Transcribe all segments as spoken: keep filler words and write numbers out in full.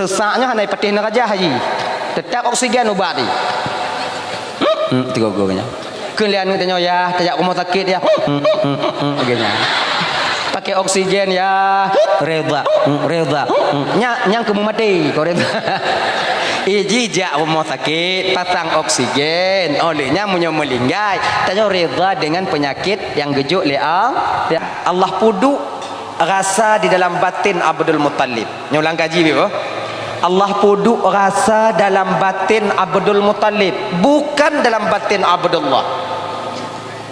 Seusak nyoe hana patéh neurajah haji. Teutap oksigen ubat di. Hmm, tiga-tiga nyoe. Keulian tanyoe ya, tajak rumoh sakét ya. Hmm, hmm, hmm, hmm, hmm, lagèe nyan. Pakai oksigen ya. Reda, hmm, reda. Hmm, nya nyang keu meumaté, kok reda. Iji jak rumoh sakét, pasang oksigen. Oleh nyan meunyoe meulinggai, tanyoe reda dengan penyakit yang geujok lé Allah. Allah peuduek rasa di dalam batin Abdul Muttalib. Nyoe ulang kaji, Ibu. Allah peuduek rasa dalam batin Abdul Muttalib, bukan dalam batin Abdullah.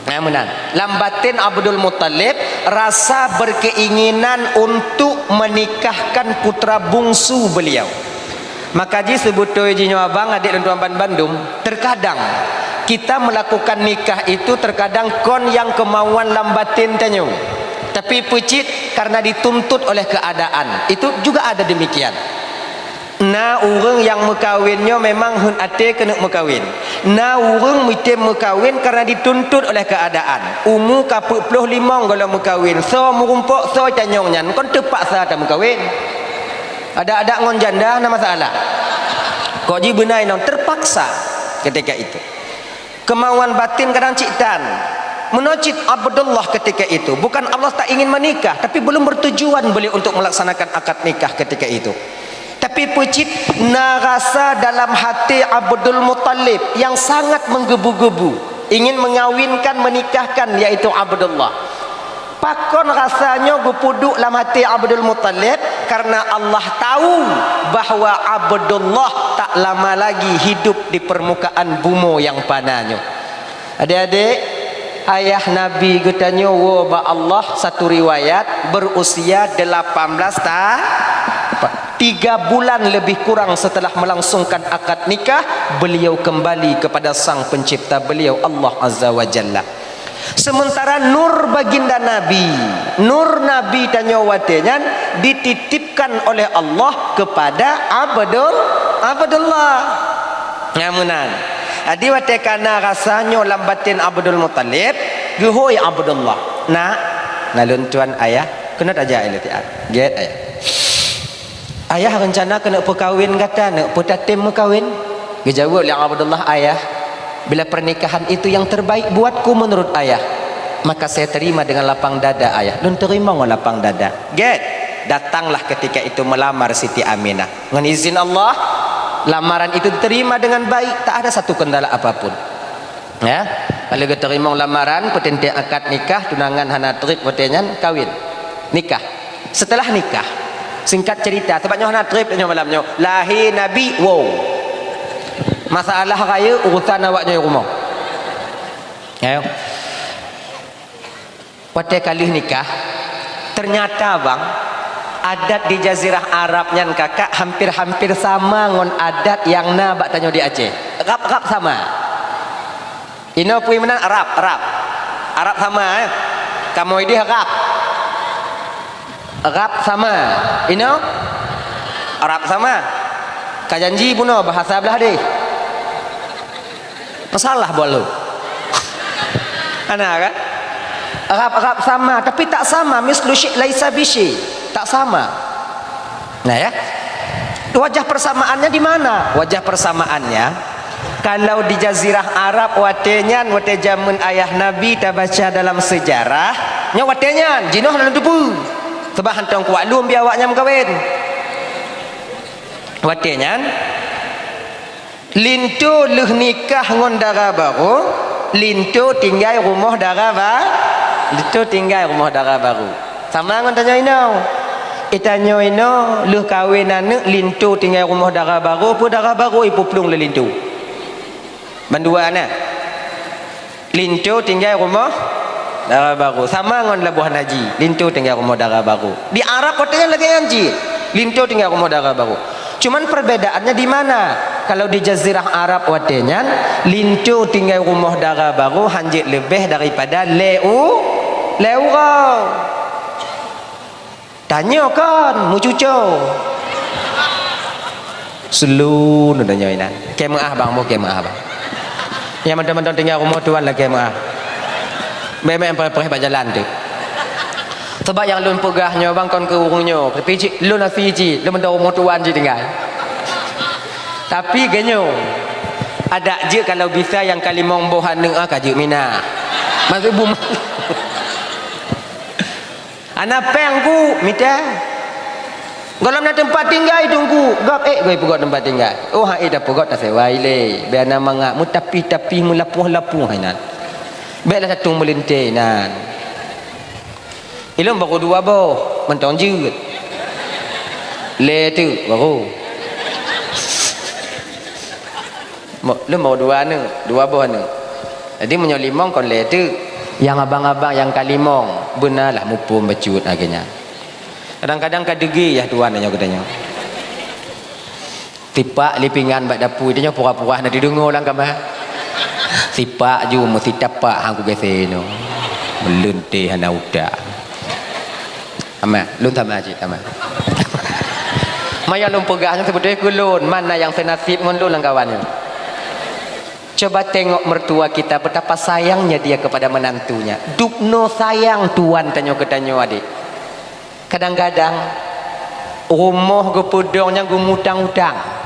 Nah, meunan. Lam batin Abdul Muttalib, rasa berkeinginan untuk menikahkan putra bungsu beliau. Maka jih seubeutôi jih nyoe abang, adik lôn tuan ban bandum, terkadang kita melakukan nikah itu terkadang kon nyang kemauan lam batin tanyoe. Tapi peucit karena dituntut oleh keadaan. Itu juga ada demikian. Na ureuëng nyang meukawen nyoe memang hon até keuneuk meukawen. Na ureuëng mitem meukawen karena dituntut oleh keadaan. Umu ka peuet ploh limong goh lom meukawen. Soe meurumpok, soe tanyong nyan, kon teupaksa tameukawen. Adak-adak ngon janda na masalah. Kok jih beuna inong terpaksa ketika itu. Kemauan batin kadang cit tan. Meunoe cit Abdullah ketika itu, bukan Allah tak ingin menikah, tapi belum bertujuan beliau untuk melaksanakan akad nikah ketika itu. Tapi peucit na rasa dalam hati Abdul Muttalib yang sangat menggebu-gebu, ingin mengawinkan, menikahkan, yaitu Abdullah. Pakon rasa nyoe geupeuduek lam até Abdul Muttalib? Karena Allah tahu bahwa Abdullah tak lama lagi hidup di permukaan bumoe nyang pana nyoe. Adik-adik, ayah Nabi geutanyoe woe bak Allah, satu riwayat, berusia delapan belas ta-, tiga bulan lebih kurang setelah melangsungkan akad nikah, beliau kembali kepada Sang Pencipta beliau, Allah Azza wa Jalla. Sementara nur baginda Nabi, nur Nabi tanyoe watée nyan dititipkan oleh Allah kepada Abdul, Abdullah. Nyan meunan. Jadi watée kana rasa nyoe lam batin Abdul Muttalib, geuhôi Abdullah, "Nak, na lôn tuan ayah, keunoe tajak ilée tiat." Gét ayah. "Ayah rencana keuneuk peukawen gata, neuk peue tatem meukawen?" Geujaweueb lé Abdullah, "Ayah, bila pernikahan itu yang terbaik buatku menurut ayah, maka saya terima dengan lapang dada, ayah." Lôn teurimong ngon lapang dada. Gét, datanglah ketika itu melamar Siti Aminah. Ngon izin Allah, lamaran itu diterima dengan baik, tak ada satu kendala apapun. Ya, lalu geuteurimong lamaran, peuteuntée akad nikah, tunangan hana treb watée nyan, kawin. Nikah. Setelah nikah, singkat cerita, sebab nyoe hana treb nyoe malam nyoe, lahé Nabi, wow. Masalah raya, urusan awak nyoe rumoh. Ya. Watée ka lheueh nikah, ternyata bang, adat di Jazirah Arab nyan kakak hampir-hampir sama ngon adat nyang na bak tanyoe di Aceh. Rab-rab sama. Inoe peue meunan? Rab, rab. Arab sama, eh. Kamoe ideh rab. Rab sama. Inoe? Arab sama. Ka janji bunoe bahasa blah deh. Masalah buat lu. Ana kan? Rab-rab sama, tapi tak sama. Mislu syai' laisa bisyai'. Tak sama. Nah ya. Wajah persamaannya di mana? Wajah persamaannya, kalau di Jazirah Arab watée nyan, watée jameun ayah Nabi tabaca dalam sejarah, nyoe watée nyan, jinoe hana lôn teupeue. Sebab hantom kuat lom bi awak nyan meukawen. Watée nyan, linto lheueh nikah ngon dara barô, linto tinggai rumoh dara ba-, linto tinggai rumoh dara barô. Sama ngon tanyoe inoe. Eh, tanyoe inoe lheueh kawen aneuk, linto tinggai rumoh dara barô, peue dara barô ipeuplueng lé linto? Bandua na. Linto tinggai rumoh dara barô. Sama ngon Labuhan Haji, linto tinggai rumoh dara barô. Di Arab watée nyan lagée nyan cit. Linto tinggai rumoh dara barô. Cuman perbedaannya di mana? Kalau di Jazirah Arab watée nyan, linto tinggai rumoh dara barô hanjeuet leubeh daripada lhée u-, lhée uroe. Tanyoe kon meucuco. Seuleusoe tanyoe inan. Keu meu'ah bang, boh keu meu'ah bang. Nyang mantong-mantong tinggai rumoh tuan lakée meu'ah. Bèk-bèk preh-preh bak jalan tu. Sabab nyang lôn peugah nyoe bang kon keu ureuëng nyoe, tapi cit lôn asie cit, lôn mantong rumoh tuan cit tinggai. Tapi geuh nyoe, adak jeuet kalau bisa nyang kalimong boh aneuëk ah ka jeuet mina. Maksud bum. Hana péng ku mita. Gohlom na teumpat tinggai teungku, gob ék goe peugöt teumpat tinggai. Oh hai tapeugöt tasewa ilée, bèk na mangat meutapih-tapih meulapoh-lapoh hai nan. Bèk lah satu meulintée nan. Ilôn baru dua boh, mantong jeuet. Lé teuk baru. Mo-, lôn baru dua aneuëk, dua boh aneuëk. Jadi meunyoe limong kon lé teuk. Nyang abang-abang nyang ka limong, beuna lah muphom bacut lagée nyan. Kadang-kadang ka deugé yah tuan nyoe geutanyoe. Sipak lé pingan bak dapu, tanyoe pura-pura hana teudeungoe lam kama. Sipak ju meusitapak hang kugeuseue nyoe. Meuleuntée hana utak. Ama, lôn sama cit, ama. Maya lôn peugah nyoe seubeutôi keu lôn, mana nyang seunasib ngon lôn lam kawan nyoe. Coba tengok mertua kita betapa sayangnya dia kepada menantunya. Dubnoe sayang tuan tanyoe keu tanyoe adik. Kadang-kadang rumoh geupeudong nyang geumutang-utang.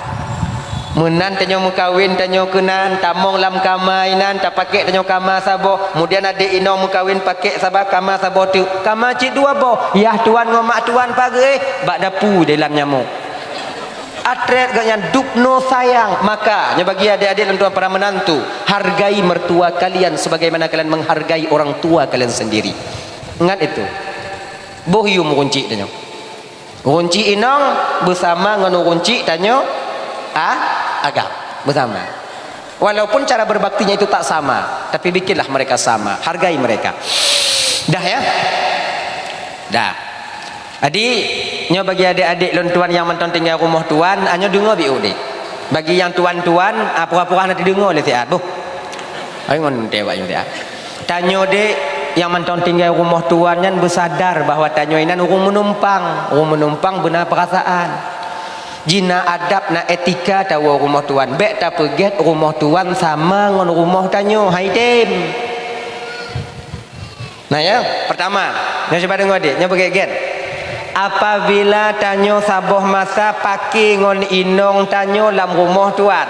Meunan tanyoe meukawen tanyoe keunan, tamong lam kama inan, tapakék tanyoe kama saboh, kemudian adék inong meukawen pakék saba kama saboh teuk. Kama cit dua boh, yah tuan ngon mak tuan pagreh bak dapu di lam nyamok. Atrét geuh nyan dubnoe sayang, maka nyoe bagi adék-adék lôn tuan para menantu, hargai mertua kalian sebagaimana kalian menghargai orang tua kalian sendiri. Ingat itu. Boh yum runcik tanyoe. Runcik inong beusama ngon runcik tanyoe a-, agam beusama. Walaupun cara berbaktinya itu tak sama, tapi bikinlah mereka sama, hargai mereka. Dah ya? Dah. Jadi, nyoe bagi adék-adék lôn tuan nyang mantong tinggai rumoh tuan, a nyoe deungoe biôh deh. Bagi nyang tuan-tuan, a, pura-pura hana teudeungoe lé siat boh. Ai ngon teuwak nyoe siat. Tanyoe dek nyang mantong tinggai rumoh tuan nyan beusadar bahwa tanyoe inan ureuëng meunumpang. Ureuëng meunumpang beuna peurasaan. Jina adab na etika tawoe rumoh tuan. Bék tapeugét rumoh tuan sama ngon rumoh tanyoe. Hai tem. Nah ya, pertama, nyoe cuba deungoe dek, nyoe beugét-gét. Apabila tanyoe saboh masa paké ngon inong tanyoe lam rumoh tuan.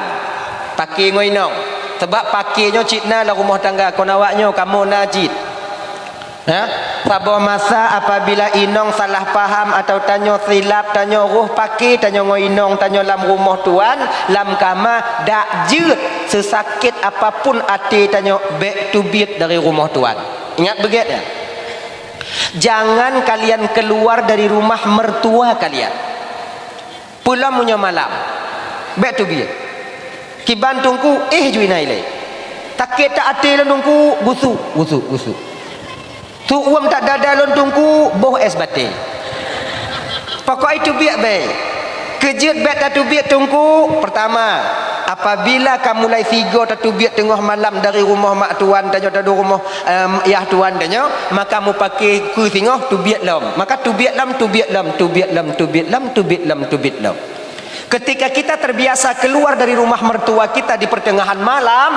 Paké ngon inong. Sebab paké nyoe cit na lam rumoh tangga kon awak nyoe kamoe na cit. Ya, saboh masa apabila inong salah paham atau tanyoe silap, tanyoe roh paké tanyoe ngon inong tanyoe lam rumoh tuan, lam kama, dak jeuet seusakét apapun até tanyoe bék teubiet dari rumoh tuan. Ingat beugét ya. Jangan kalian keluar dari rumah mertua kalian. Peulom meunyoe malam, bék teubiet. Kiban teungku, éh ju inan ilée. Takét that até lôn teungku, gusuk, gusuk, gusuk. Su uem that dada lôn teungku, boh és batée. Pokok ai teubiet bék. Keujeuet bék tateubiet teungku, pertama, apabila ka mulai sigoe tateubiet teungoh malam dari rumoh mak tuan tanyoe tadu rumoh, em, yah tuan tanyoe, maka mupaké keue singoh teubiet lom. Maka teubiet lom, teubiet lom, teubiet lom, teubiet lom, teubiet lom, teubiet lom. Ketika kita terbiasa keluar dari rumah mertua kita di pertengahan malam,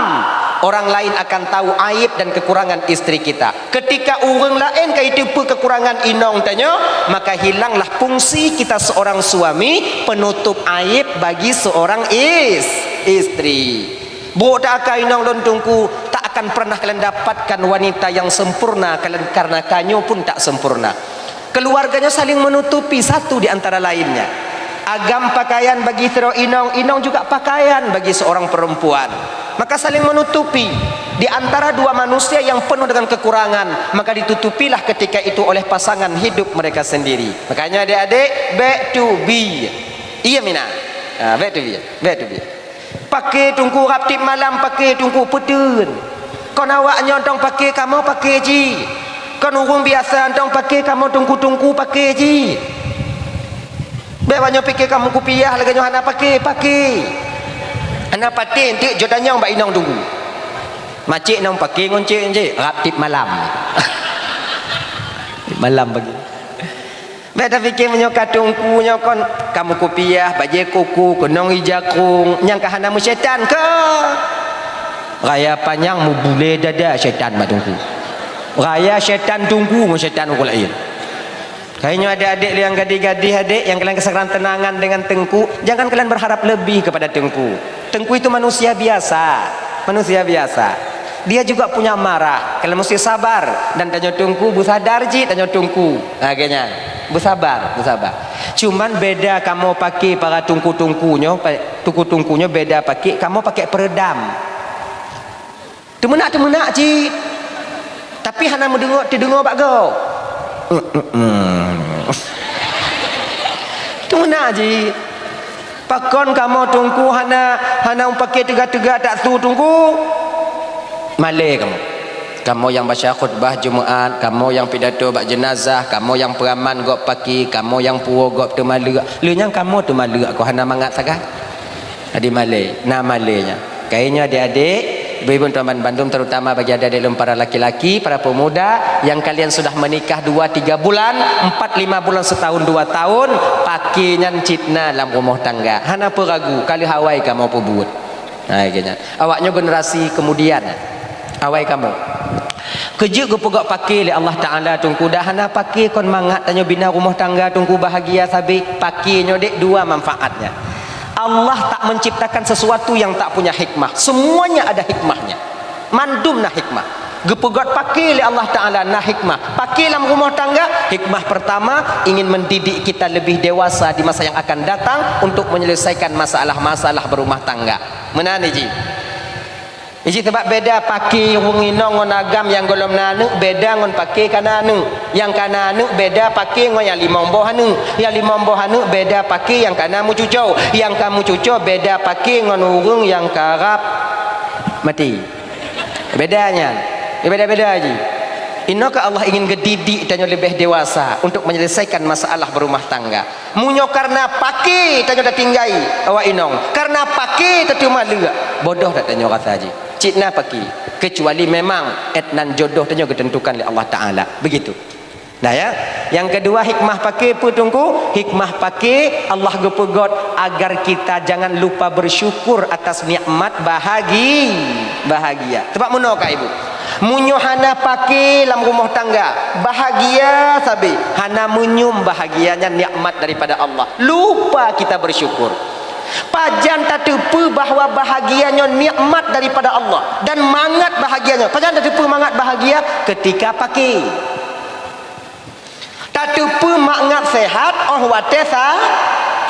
orang lain akan tahu aib dan kekurangan istri kita. Ketika ureuëng laén ka jiteupeue kekurangan inong tanyoe, maka hilanglah fungsi kita seorang suami penutup aib bagi seorang is-, istri. Brok that akai inong lôn teungku, tak akan pernah kalian dapatkan wanita yang sempurna kalian, karena tanyoe pun tak sempurna. Keluarganya saling menutupi satu di antara lainnya. Agam pakaian bagi sidroe inong, inong juga pakaian bagi seorang perempuan. Maka saling menutupi. Di antara dua manusia yang penuh dengan kekurangan, maka ditutupilah ketika itu oleh pasangan hidup mereka sendiri. Makanya adik-adik, back to be. Iya mina. Ha, back to be. Back to be. Paké teungku rab tiep malam, paké teungku peuteun. Kon awak nyoe tong paké kamoe paké jih. Kon ureuëng biasa tong paké kamoe teungku-teungku paké jih. Bék awak nyoe piké kamoe kupiah lagée nyoe hana paké, paké. Hana paté enteuk jeuet tanyong bak inong teungku. Macik nong paké ngon cik, cik rab tiep malam. Tiep malam pagi. Bék tapiké meunyoe ka teungku nyoe kon kamoe kupiah, bajée koko, keunong ija krueng, nyang ka hana meusyaitan ka. Raya panyang mubulée dada syaitan bak teungku. Raya syaitan teungku ngon syaitan ureuëng laén. Hai nyoe adék-adék nyang gadih-gadih adék, nyang kalian keuseukarang teunangan dengan teungku, jangan kalian berharap lebih kepada teungku. Teungku itu manusia biasa, manusia biasa. Dia juga punya marah, kalian mesti sabar. Dan tanyoe teungku, beusadar cit tanyoe teungku. Ha, geuh nyan. Beusabar, beusabar. Cuman beda kamoe paké para teungku-teungku nyoe, pa-, teungku-teungku nyoe beda paké, kamoe paké peureudam. Teumeunak-teumeunak cit. Tapi hana meudeungoe, teudeungoe bak gob. Teumeunak cit. Pakon kamoe teungku hana, hana paké teuga-teuga tak su teungku? Malée kamoe. Kamoe nyang baca khutbah Jumaat, kamoe nyang pidato bak jeunazah, kamoe nyang peuraman gob paké, kamoe nyang puwoe gob teumaleuek. Lheueh nyan kamoe teumaleuek kon hana mangat sagai. Jadi malée, na malée nyan. Kayée nyoe adék-adék, ibu-ibu tuan bandum, terutama bagi adék-adék lôn para laki-laki, para pemuda yang kalian sudah menikah dua tiga bulan, empat lima bulan, setahun dua tahun, paké nyan cit na lam rumoh tangga. Hana peue ragu, ka lheueh awai kamoe peubuet. Hai geuh nyan. Awak nyoe generasi kemudian. Awai kamoe. Keujeuet geupeugét paké lé Allah Taala teungku, dah hana paké kon mangat tanyoe bina rumoh tangga teungku bahagia sabe. Paké nyoe dek dua manfaatnya. Allah tak menciptakan sesuatu yang tak punya hikmah. Semuanya ada hikmahnya. Mandum na hikmah. Geupeugét paké lé Allah Taala na hikmah. Paké lam rumoh tangga, hikmah pertama ingin mendidik kita lebih dewasa di masa yang akan datang untuk menyelesaikan masalah-masalah berumah tangga. Meunan jih. Iji sabab beda paké ureuëng inong ngon agam nyang gohlom na aneuëk beda ngon paké ka na aneuëk. Nyang ka na aneuëk beda paké ngon nyang limong boh aneuëk. Nyang limong boh aneuëk beda paké nyang ka na meucuco. Nyang ka meucuco beda paké ngon ureuëng nyang karab maté. Beda nyan. Beda-beda jih. Inoe ka Allah ingin geudidik tanyoe leubeh dewasa untuk menyelesaikan masalah berumah tangga. Meunyoe kareuna paké tanyoe tatinggai awak inong, kareuna paké tateumaleuek, bodoh that tanyoe rasa jih. Cit na paké, keucuali memang et nan jodoh tanyoe geuteuntukan lé Allah Taala. Begitu. Nah ya, yang kedua hikmah paké peue teungku? Hikmah paké Allah geupeugét agar kita jangan lupa bersyukur atas nikmat bahagi-, bahagia. Sebab meunoe ka ibu. Meunyoe hana paké lam rumoh tangga, bahagia sabe, hana meunyum bahagia nyan nikmat daripada Allah. Lupa kita bersyukur. Pajan tateupeue bahwa bahagia nyoe nikmat daripada Allah dan mangat bahagia nyoe? Pajan tateupeue mangat bahagia? Ketika paké. Tateupeue mangat sehat óh watée sa-,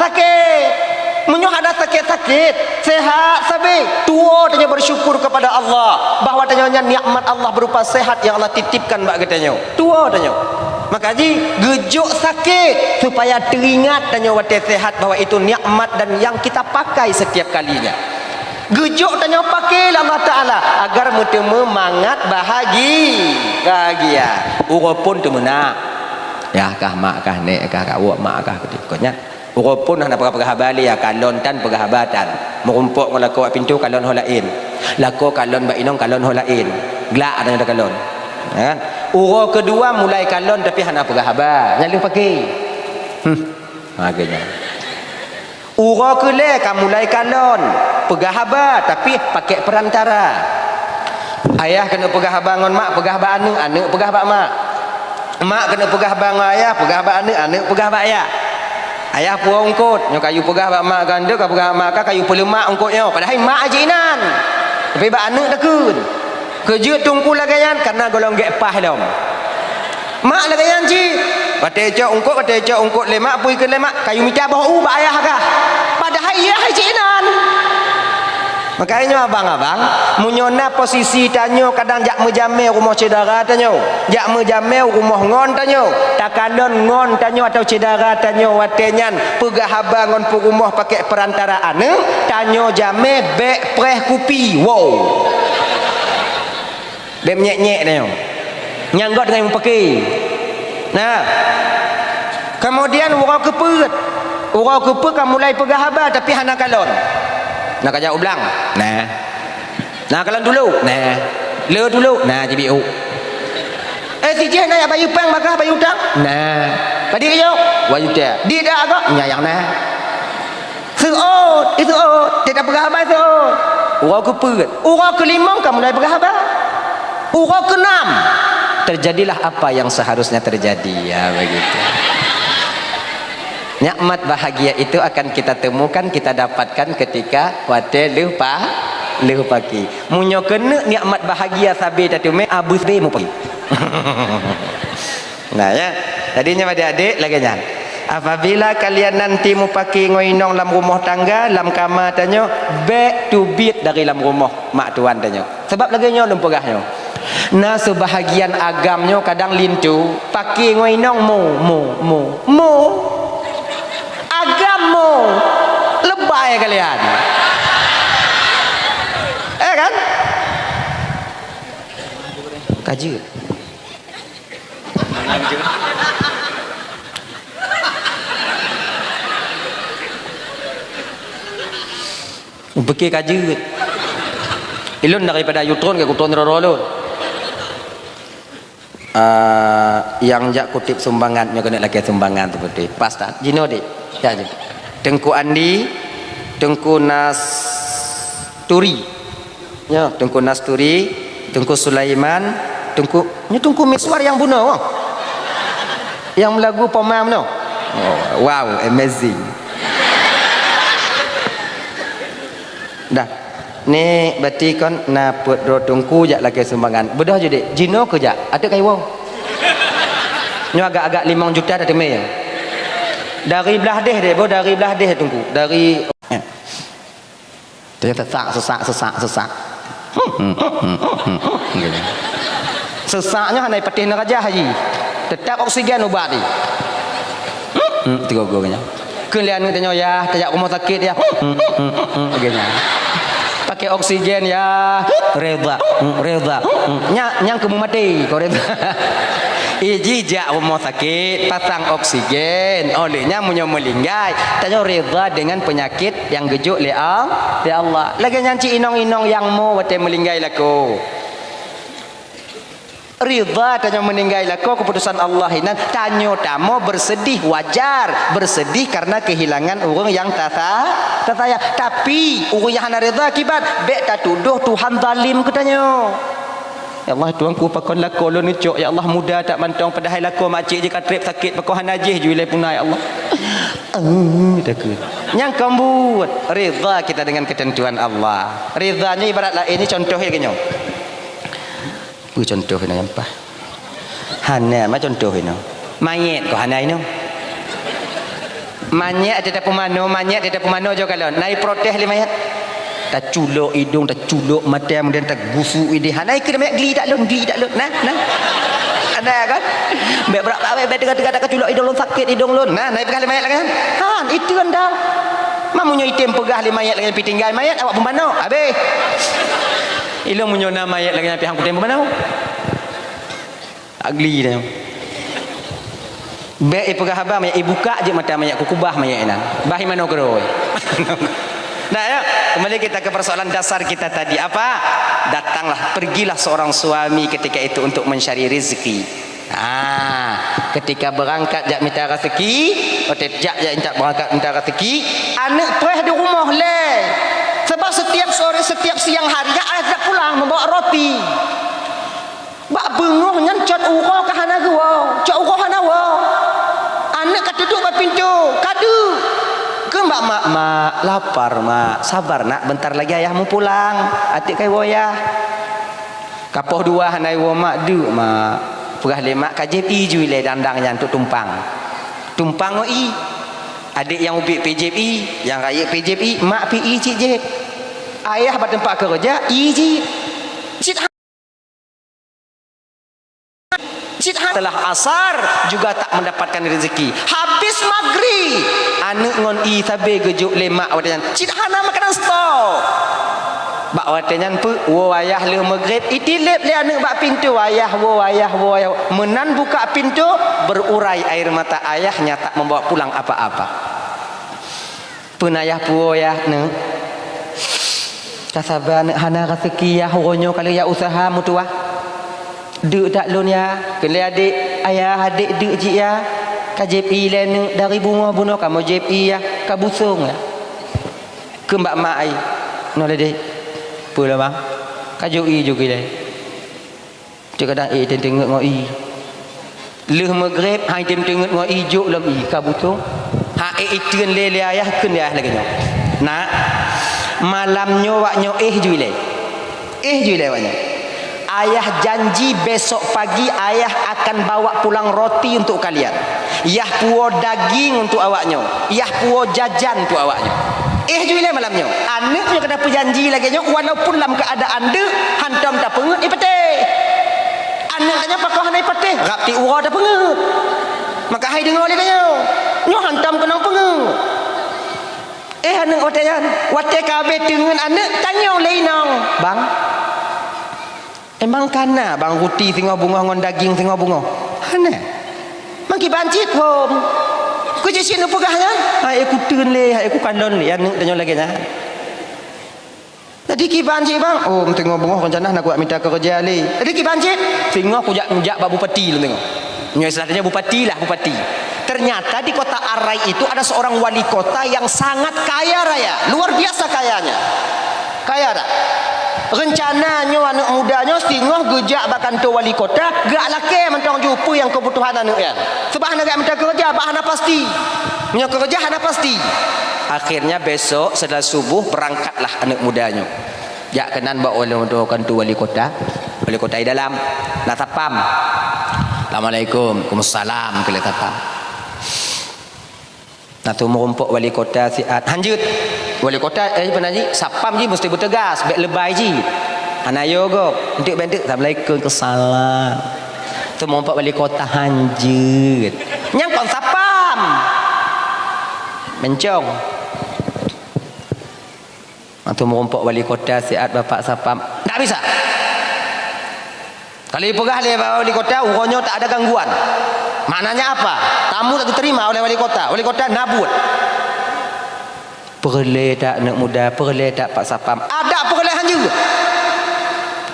sakét. Meunyoe hana sakét-sakét, sehat sabe, tuwoe tanyoe bersyukur kepada Allah bahwa tanyoe nyan nikmat Allah berupa sehat yang Allah titipkan bak geutanyoe. Tuwoe tanyoe. Maka jih geujok sakét supaya teuingat tanyoe watée sehat bahwa itu nikmat dan yang kita pakai setiap kalinya. Geujok tanyoe paké lé Allah Taala agar meuteumé mangat bahagi-, bahagia. Uroe phon teumeunak. Yah kah mak kah nék kah kawok mak kah keutikot nyan. Uroe phon hana peugah-peugah haba lé, ya kalon tan peugah haba tan. Meurumpok ngon lakoe bak pintoe kalon ho laén. Lakoe kalon bak inong kalon ho laén. Glak tanyoe takalon. Ya kan? Uroe keudua mulai kalon tapi hana peugah haba. Nyan lheueh paké. Hmm. Ha, geuh nyan. Uroe keu lhée ka mulai kalon, peugah haba, tapi pakai perantara. Ayah keuneuk peugah haba ngon mak, peugah bak aneuëk, aneuëk peugah bak mak. Mak keuneuk peugah haba ngon ayah, peugah bak aneuëk, aneuëk peugah bak ayah. Ayah puwoe eungkôt, nyoe kayue peugah bak mak geuh, ka peugah bak mak ka, kayue peuleumak eungkôt nyoe, padahai mak jih inan. Tapi bak aneuëk takheun. Keujeuet teungku lagée nyan, kareuna gohlom gét paih lom. Mak lagée nyan cit. Watée cok eungkôt, watée cok eungkôt lé mak, peue keu lé mak, kayue mita boh u bak ayah kah. Padahai ayah hai cit inan. Makajih nyoe abang-abang, meunyoe na posisi tanyoe kadang jak meujamé rumoh syedara tanyoe, jak meujamé rumoh ngon tanyoe, takalon ngon tanyoe atawa syedara tanyoe watée nyan peugah haba ngon peurumoh pakai perantara aneuëk, tanyoe jamé bék preh kupi. Wow. Bék meunyék-nyék tanyoe. Nyang gob teungoh meupaké. Nah. Kemudian uroe keupeuet. Uroe keupeuet ka mulai peugah haba tapi hana kalon. Na kajak u blang. Nah. Na kalon tulok. Nah. Le tulok. Nah, jibiek u. Eh, si jih na jak bayeue péng bak kah, bayeue utang? Nah. Padit kajak? Dua juta. Di dak kah? Nyan nyang na. Seuôt, eh, seuôt. Tidak peugah haba seuôt. Uroe keupeuet. Uroe keulimong ka mulai peugah haba. Uroe keunam. Terjadilah apa yang seharusnya terjadi. Ya, begitu. Nikmat bahagia itu akan kita temukan, kita dapatkan ketika watée lheueh pa-, lheueh paki. Meunyoe keuneuk nikmat bahagia sabe tateumé, abeuh sabe mupaki. Nah, ya. Jadi, nyoe adik-adik lagée nyan. Apabila kalian nanti mupaki ngon inong lam rumoh tangga, lam kama tanyoe, bék teubiet dari lam rumoh mak tuan tanyoe. Sabab lagée nyoe lôn peugah nyoe. Na seubahagian agam nyoe kadang linto, paki ngon inong mo, mo, mo, mo. Agam mo. Lebai kalian. Eh kan? Ka jeuet. Pikir ka jeuet. Ilôn daripada yutron ke kutron roro lôn. Ah, nyang jak kutip sumbangan, nyoe keuneuk lakée sumbangan seperti. Pas tan? Jinoe deh. Jak je. Teungku Andi, Teungku Nasturi. Ya, Teungku Nasturi, Teungku Sulaiman, Teungku, nyoe Teungku Miswar nyang bunoe, oh. Nyang meulagu Pomam noh. Oh, wow, amazing. Dah. Ni berarti kon na peuet droe teungku jak lakée sumbangan. Beudôh ju dek, jinoe keu jak, ateueh kayue woe. Nyoe agak-agak limong juta dah teumé ya. Dari blah deh dek, boh dari blah deh teungku. Dari, eh. Dia sesak, sesak, sesak, sesak. Sesaknya hana patéh neurajah haji. Tetap oksigen ubat di. Hmm, tiga-tiga nyan. Keulian tanyoe ya, tajak rumah sakit ya. Hmm, hmm, hmm, hmm, hmm, lagée nyan. Pakai oksigen ya. Reda, hmm, reda. Hmm, nya, nyang keu meumaté, kau reda. Iji jak rumah sakit, pasang oksigen. Oleh nyan meunyoe meulinggai, tanyoe reda dengan penyakit nyang geujok lé Al-, lé Allah. Lagée nyan cit inong-inong nyang mo watée meulinggai lakoe. Ridha tanyoe meuninggai lakoe keuputusan Allah inan, tanyoe tamoe beuseudih wajar, beuseudih karena keuhilangan ureuëng nyang tasa-, tasayang. Tapi ureuëng nyang hana ridha akibat, bék tatudoh Tuhan zalim keu tanyoe. Ya Allah, Tuhanku, pakon lakoe lôn neucok, ya Allah, muda that mantong, padahai lakoe makcik jih ka treb sakét, pakon hana jih ju ilée puna, ya Allah. Eh, takut. Nyang keumbut, ridha kita dengan ketentuan Allah. Ridha ni ibarat laén ni, contoh lagée nyoe. Peue contoh inoe nyang paih? Hana ma contoh inoe. Manyét kok hana inoe. Manyét ate tapeumanoe, manyét ate tapeumanoe jok kalon. Na iprotes lé manyét. Taculok idong, taculok mata, kemudian tagusu idéh. Hana ikeu manyét geli tak lôn, geli tak lôn. Nah, nah. Ada kan? Bék brak, bék, bék teuga-teuga taculok idong lôn, sakét idong lôn. Nah, na ipeugah lé manyét lagée nyan. Han, itu anda. Ma meunyoe item peugah lé manyét lagée nyan pi tinggai manyét, awak peumanoe. Habéh. Ilôn meunyoe na manyét lagée nyan pih han kutem peumanoe. Agli dah. Bék ipeugah haba manyét, ibuka jeuet mata manyét, kukubah manyét inan. Bah imanoe keurôi. Nah, ya, kembali kita ke persoalan dasar kita tadi. Apa? Datanglah, pergilah seorang suami ketika itu untuk mencari rezeki. Ah, ketika berangkat jak mita rezeki, otet jak, jak intat berangkat mita rezeki, aneuk preh di rumoh lé. Sebab setiap sore, setiap siang hari, ya, ayah dak pulang membawa roti. Bak beungoh nyan cot uroe ka hana geuwoe, cot uroe hana woe. Aneuk ka teuduek bak pintoe, ka deuk. Kheun bak mak, "Mak, lapar, Mak. Sabar, Nak, bentar lagi ayahmu pulang. Atik kai woe, Yah." Ka poh dua hana iwoe, "Mak, deuk, Mak." Peugah lé mak, "Ka jieb ie ju ilée dandang nyan untuk tumpang. Tumpang ngon ie. Adék nyang ubit pih jieb ie, nyang rayeuk pih jieb ie, mak pih ie cit jieb. Ayah bak teumpat keureuja, ie jieb." Cit Cit ha-, setelah asar juga tak mendapatkan rezeki. Habis maghrib, aneuk ngon ie sabe geujok lé mak watée nyan. Cit hana makanan stok. Bak watée nyan peue, woe ayah lheueh maghrib, itileb lé aneuk bak pintoe, "Ayah woe, ayah woe, ayah woe." Meunan buka pintoe, berurai air mata ayahnya tak membawa pulang apa-apa. Peue na yah puwoe yah, neuk? Ka saba neuk, hana raseuki yah, uroe nyoe ka lheueh yah useuha meutuwah. Deuk that lôn yah, kheun lé adék, "Ayah, adék deuk jih yah, ka jieb ie lé neuk, dari beungoh bunoe kamoe jieb ie yah, ka busong yah." Kheun bak mak ai, "Noe lé dék, peue lom bang, ka jok ie ju keu ilée." Teukadang ie tem teungeut ngon ie. Lheueh maghrib, hai tem teungeut ngon ie, jok lom ie, ka busong. Ha, eh, iteun lé, lé ayah, kheun lé ayah lagée nyoe. Nak, malam nyoe wak nyoe éh ju ilée. Éh ju ilée wak nyoe. Ayah janji besok pagi ayah akan bawa pulang roti untuk kalian. Yah puwoe daging untuk awak nyoe. Yah puwoe jajan untuk awak nyoe. Éh ju ilée malam nyoe. Aneuëk nyoe ka tapeujanji lagée nyoe, walaupun lam keuadaan deuk, hantom tapeungeuet ipatéh. Aneuëk tanyoe pakon hana ipatéh, rab tieb uroe tapeungeuet. Maka hai deungoe lé tanyoe. Nyoe hantom keunong peungeuet. Eh, aneuëk watée nyan, watée ka abéh teungeut aneuëk, tanyong lé inong, "Bang, emang ka na, Bang, ruti singoh beungoh ngon daging singoh beungoh?" "Hana." "Mangkiban cit hom?" "Keu cit neupeugah nyan?" "Hai, eh, kuteun lé, hai, eh, kukalon lé," aneuëk tanyong lagée nyan. Jadi kiban cit, Bang? "Oh, singoh beungoh rencana hana kuat mita keureuja lé." Jadi kiban cit? "Singoh kujak, kujak bak bupati lôn singoh." Nyoe istilah tanyoe bupati lah, bupati. Ternyata di kota Arai itu ada seorang wali kota yang sangat kaya raya, luar biasa kayanya. Kaya tak? Rencana nyoe aneuëk muda nyoe singoh geujak bak kantô wali kota, geujak lakée mantong ju peue nyang keubutuhan aneuëk nyan. Sebab hana geujak mita keureuja, bak hana pasti. Meunyoe keureuja hana pasti. Akhirnya besok setelah subuh berangkatlah aneuëk muda nyoe. Jak keunan bak wali, kantô wali kota. Wali kota di dalam. Na sapam. "Assalamualaikum." "Waalaikumsalam," keu lé sapam. Na teumeurumpok wali kota siat. Hanjeuet. Wali kota, eh, peue nan jih? Sapam jih meusti beuteugas, bék leubah jih. Hana yo gob. Enteuk bék enteuk, "Assalamualaikum." "Waalaikumsalam." Teumeurumpok wali kota hanjeuet. Nyang kon sapam. Mencong. Atau meurumpok wali kota siat bapak sapam. Tak bisa. Kalau dipeugah lé wali kota, uroe nyoe tak ada gangguan. Maknanya apa? Tamu tak diterima oleh wali kota. Wali kota nabut. Peureulée tak aneuëk muda, peureulée tak pak sapam. Ada peureulée hanjeuet.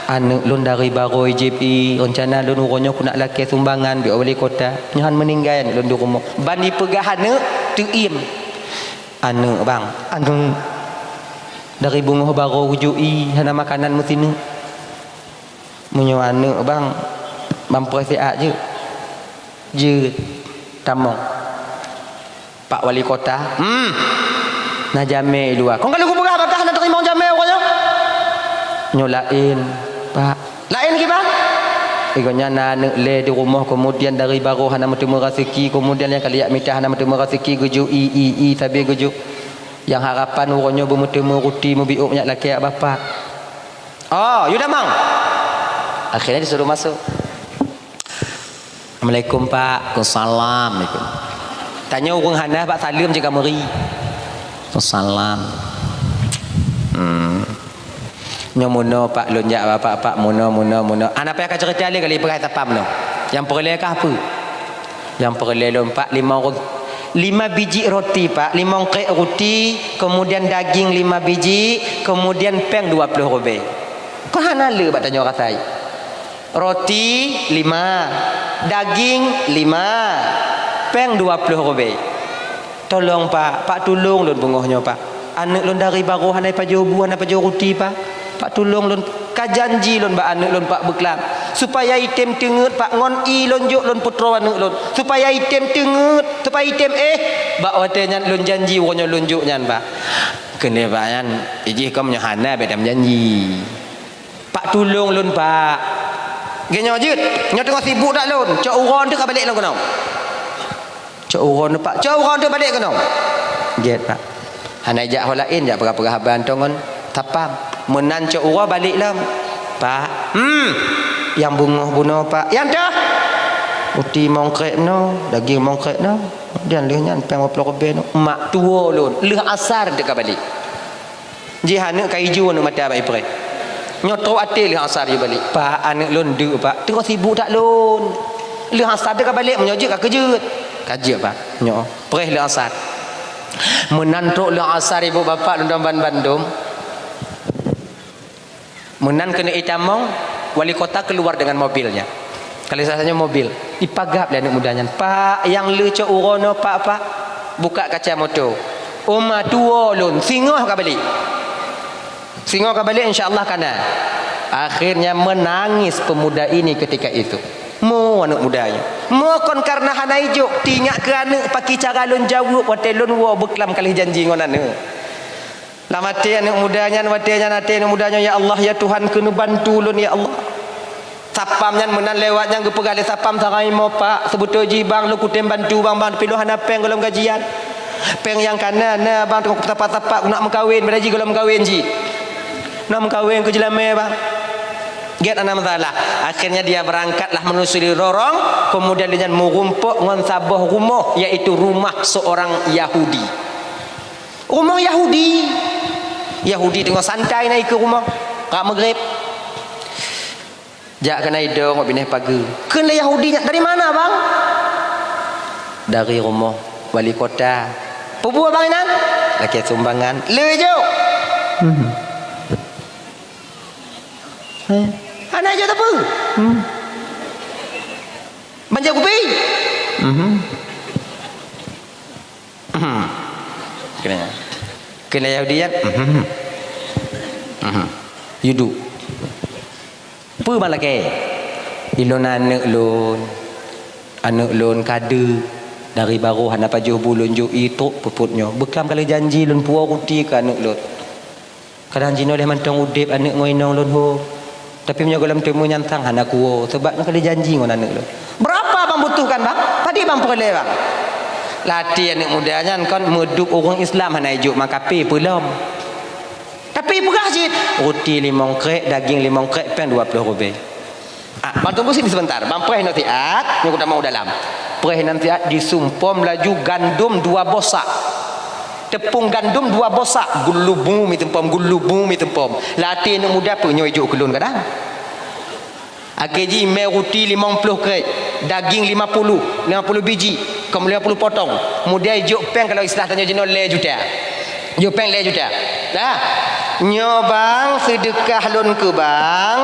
Aneuëk lôn dari Barô jieb ie, rencana lôn uroe nyoe keuneuk lakée sumbangan bak wali kota. Nyoe han meuninggai aneuëk lôn di rumoh. Ban dipeugah aneuëk, teuiem. Aneuëk, Bang, aneuëk dari beungoh Barô geujok ie, hana makanan meusineuk. Meunyoe aneuëk, Bang, ban preh siat jeuet. Jeuet. Tamong. Pak wali kota, hmm, na jamé i luwa. Kon ka lheueh kupeugah bak kah hana teurimong jamé uroe nyoe? Nyoe laén, Pak. Laén kiban? Igoe nyan na aneuëk lé di rumoh, keumudian dari Barô hana meuteumé raseuki, keumudian nyang ka lheueh mita hana meuteumé raseuki, geujok ie, ie, ie, sabe geujok. Nyang harapan uroe nyoe beumeuteumé ruti meubiôk meunyak lakée bapak. Oh, yue damang. Akhirnya disuruh masuk. "Assalamualaikum, Pak." "Waalaikumsalam." Tanyoe ureuëng hana bak saleuem cit ka meuri. "Waalaikumsalam." Hmm. "Nyoe meunoe, Pak, lôn jak bapak, Pak, meunoe, meunoe, meunoe." Hana payah ka ceurita lé kali peugah tapam nyoe. Nyang peureulée kah peue? Nyang peureulée lôn, Pak, limong ru-, lima biji roti, Pak, limong krek roti, kemudian daging lima biji, kemudian péng dua ploh rubée. Kon hana le bak tanyoe rasai. Roti lima, daging lima, péng dua ploh rubée. Tolong, Pak, Pak tulông lôn beungoh nyoe, Pak. Aneuëk lôn dari Barô hana pajoh bu, hana pajoh ruti, Pak. Pak tulông lôn, ka janji lôn bak aneuëk lôn, Pak, beuklam. Supaya item teungeut, Pak, ngon ie lôn jok lôn peutroe aneuëk lôn. Supaya item teungeut, supaya item éh. Bak watée nyan lôn janji uroe nyoe lôn jok nyan, Pak. Keuneuk bak nyan, ijih kom nyoe hana bék tameujanji. Pak tulông lôn, Pak. Geuh nyoe jeuet, nyoe teungoh sibuk that lôn. Cok uroe teuh ka balek lôn keunoe. Cok uroe teuh, Pak. Cok uroe teuh balek keunoe. Jeuet, Pak. Hana jak ho laén, jak peugah-peugah haba ngon tapam. Meunan cok uroe balek lom. Pak. Hmm. Nyang beungoh bunoe, Pak. Nyang teuh. Ruti mongkrek noe, daging mongkrek noe. Kemudian lheueh nyan péng dua ploh rubée noe. Mak tuwoe lôn. Lheueh asar teuh ka balek. Jih aneuëk ka ijo aneuëk mata bak ipreh. Nyoe trok até lheueh asar jih balek. Pak, aneuëk lôn deuk, Pak. Teungoh sibuk that lôn. Lheueh asar teuh ka balek, meunyoe jeuet ka keujeuet. Ka jeuet, Pak. Nyoe, preh lheueh asar. Meunan trok lheueh asar, ibu bapak lôn dan ban bandum. Meunan keuneuk itamong, wali kota keluar dengan mobilnya. Kalau salah satunya mobil, ipagab lé aneuëk muda nyan, "Pak, nyang le cok uroe noe, Pak, Pak." Buka kaca moto. "Oma tuwoe lôn, singoh ka balek. Singoh ka balek, insya Allah ka na." Akhirnya menangis pemuda ini ketika itu. Mu Aneuk muda nyoe. Mo kon kareuna hana ijok, tingat keu aneuk, pakri cara lôn jaweueb watée lôn woe beuklam ka lheueh janji ngon aneuk. Lam até aneuk muda nyan, watée nyan até aneuk muda nyoe, "Ya Allah, ya Tuhan, keuneuk bantu lôn, ya Allah." Satpam nyan meunan lewat nyan geupeugah lé satpam, "Sagai mo, Pak, seubeutôi jih bang, lôn kutem bantu bang, bang, tapi lôn hana péng gohlom gajian. Péng nyang ka na, na bang, teungoh kusapat-sapat, kunak meukawen, padahai jih gohlom meukawen jih. Nak meukawen keu jeulamé bang." Gét hana masalah. Akhirnya dia berangkatlah menelusuri lorong, kemudian dia nyan meurumpok ngon saboh rumoh, yaitu rumah seorang Yahudi. Rumoh Yahudi. Yahudi teungoh santai na ikeue rumoh. Ka maghrib. Jak keunan idong bak binéh pageue. Kheun lé Yahudi nyan, "Dari mana, Bang?" "Dari rumoh wali kota." "Peue buet Bang inan?" "Lakée sumbangan." "Le jok." Hmm. Eh. "Hana jok teupeu?" Hmm. "Ban jok kupi?" Hmm. Hmm. Kena. Kena Yahudi nyan. Hmm. Hmm. Yudu. "Peue Bang lakée?" "Ilôn aneuk lôn. Aneuk lôn ka deuek. Dari barô hana pajoh bu lôn jok ié trok peuet-peuet nyoe. Beuklam ka lheueh janji lôn puwoe ruti keu aneuk lôn. Kadang jinoe lheueh mantong udeb aneuk ngon inong lôn ho. Tapi meunyoe gohlom teumé nyan sang hana kuwoe, sabab nyoe ka lheueh janji ngon aneuk lôn." "Berapa Bang butuhkan, Bang? Padit Bang peureulée, Bang?" Lam até aneuk muda nyan kon, "Meudup ureuëng Islam hana ijok makape peulom." Tapi peugah cit, "Ruti limong krek, daging limong krek, péng dua ploh rubée." Ah, bang tunggu sini sebentar. Bang preh nasihat, nyoe kutamong u dalam. Preh nasihat, disumpom laju gandum dua boh sak. Tepung gandum dua boh sak, gulubu mi tempom, gulubu mi tempom. Lam até aneuk muda peue nyoe ijok keu lôn kadang. Akhé jih mé ruti limong ploh krek, daging lima puluh, lima puluh biji, kemudian lima puluh potong. Kemudian ijok péng kalau istilah tanyoe jinoe lhée juta. Jok péng lhée juta. Dah. "Nyoe bang, seudeukah lôn keu bang.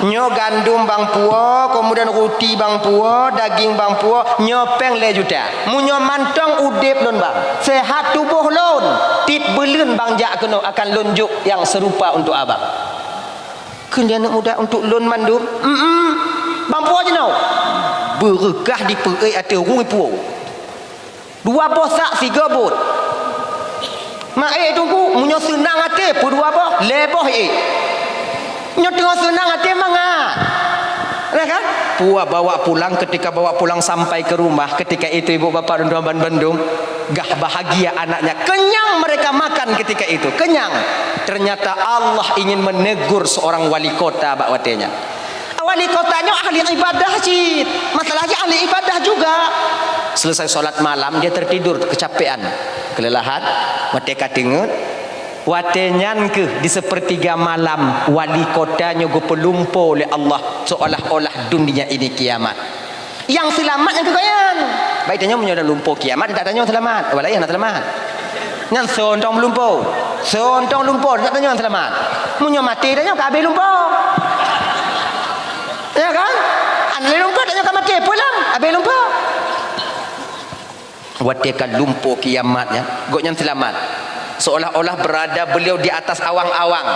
Nyoe gandum bang puwoe, kemudian ruti bang puwoe, daging bang puwoe, nyoe péng lhée juta. Meunyoe mantong udeb lôn bang, sehat tuboh lôn, tieb buleuen bang jak keunoe akan lôn jok nyang seurupa untuk abang." Kheun lé aneuk muda, "Untuk lôn mandum?" "Em-em." "Bang puwoe jinoe?" Beureukah dipeuék ateueh ureuëng puwoe. Dua boh sak sigoe buet. Mak ék teungku, meunyoe seunang até, peue dua boh, lhée boh ék. Nyoe teungoh seunang até mangat. Nah kan? Puwoe bawa pulang, ketika bawa pulang sampai ke rumah, ketika itu ibu bapak dan tuan bandum, gah bahagia anaknya. Kenyang mereka makan ketika itu, kenyang. Ternyata Allah ingin menegur seorang wali kota bak watée nyan. Wali kota nyoe ahli ibadah cit. Masalahnya ahli ibadah juga. Selesai sholat malam, dia tertidur, kecapean, kelelahan. Watée ka teungeut, watée nyan keuh di sepertiga malam, wali kota nyoe geupeulumpo lé Allah seolah-olah dunia ini kiamat. Nyang seulamat nyang keu gobnyan. Baik tanyoe meunyoe lumpo kiamat, tak tanyoe seulamat. Walai hana seulamat. Nyan soe tong lumpo. Soe tong lumpo, tak tanyoe seulamat. Meunyoe maté tanyoe ka habéh lumpo. Ya kan? Hana lé lumpo tanyoe ka maté, pulang. Habéh lumpo. Watée ka lumpo kiamat nyan, gobnyan seulamat. Seolah-olah berada beliau di atas awang-awang.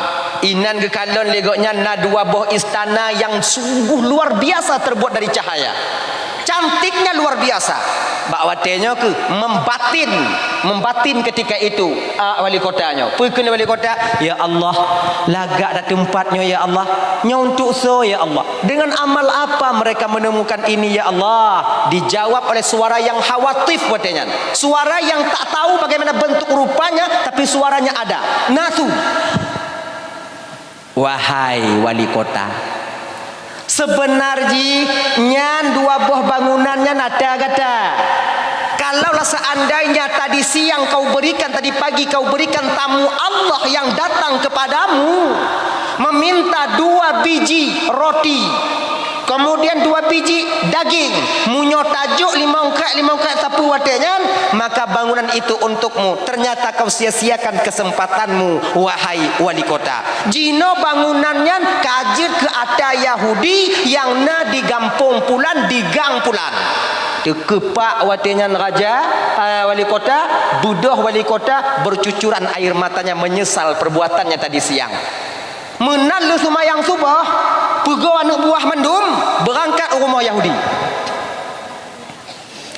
Inan geukalon lé gobnyan na dua boh istana yang sungguh luar biasa terbuat dari cahaya. Cantiknya luar biasa. Bak watée nyoe keuh membatin, membatin ketika itu, ah, wali kota nyoe. Peue kheun wali kota? "Ya Allah, lagak dak teumpat nyoe ya Allah. Nyoe untuk soe ya Allah? Dengan amal apa mereka menemukan ini ya Allah?" Dijawab oleh suara yang khawatif watée nyan. Suara yang tak tahu bagaimana bentuk rupanya, tapi suaranya ada. Nasu. Wahai wali kota, seubeuna jih nyan dua boh bangunan nyan ata gata. Kalaulah seandainya tadi siang kau berikan, tadi pagi kau berikan tamu Allah yang datang kepadamu meminta dua biji roti, kemudian dua biji daging, meunyoe tajok limong krek, limong krek sapeue watée nyan, maka bangunan itu untukmu. Ternyata kau sia-siakan kesempatanmu, wahai wali kota. Jinoe bangunan nyan ka jeuet keu ata Yahudi nyang na di gampông pulan, di gang pulan. Teukeupak watée nyan raja, eh, wali kota, beudôh wali kota, bercucuran air matanya menyesal perbuatannya tadi siang. Meunan lheueh seumayang suboh, peugoe aneuk buah mandum, beurangkat u rumoh Yahudi.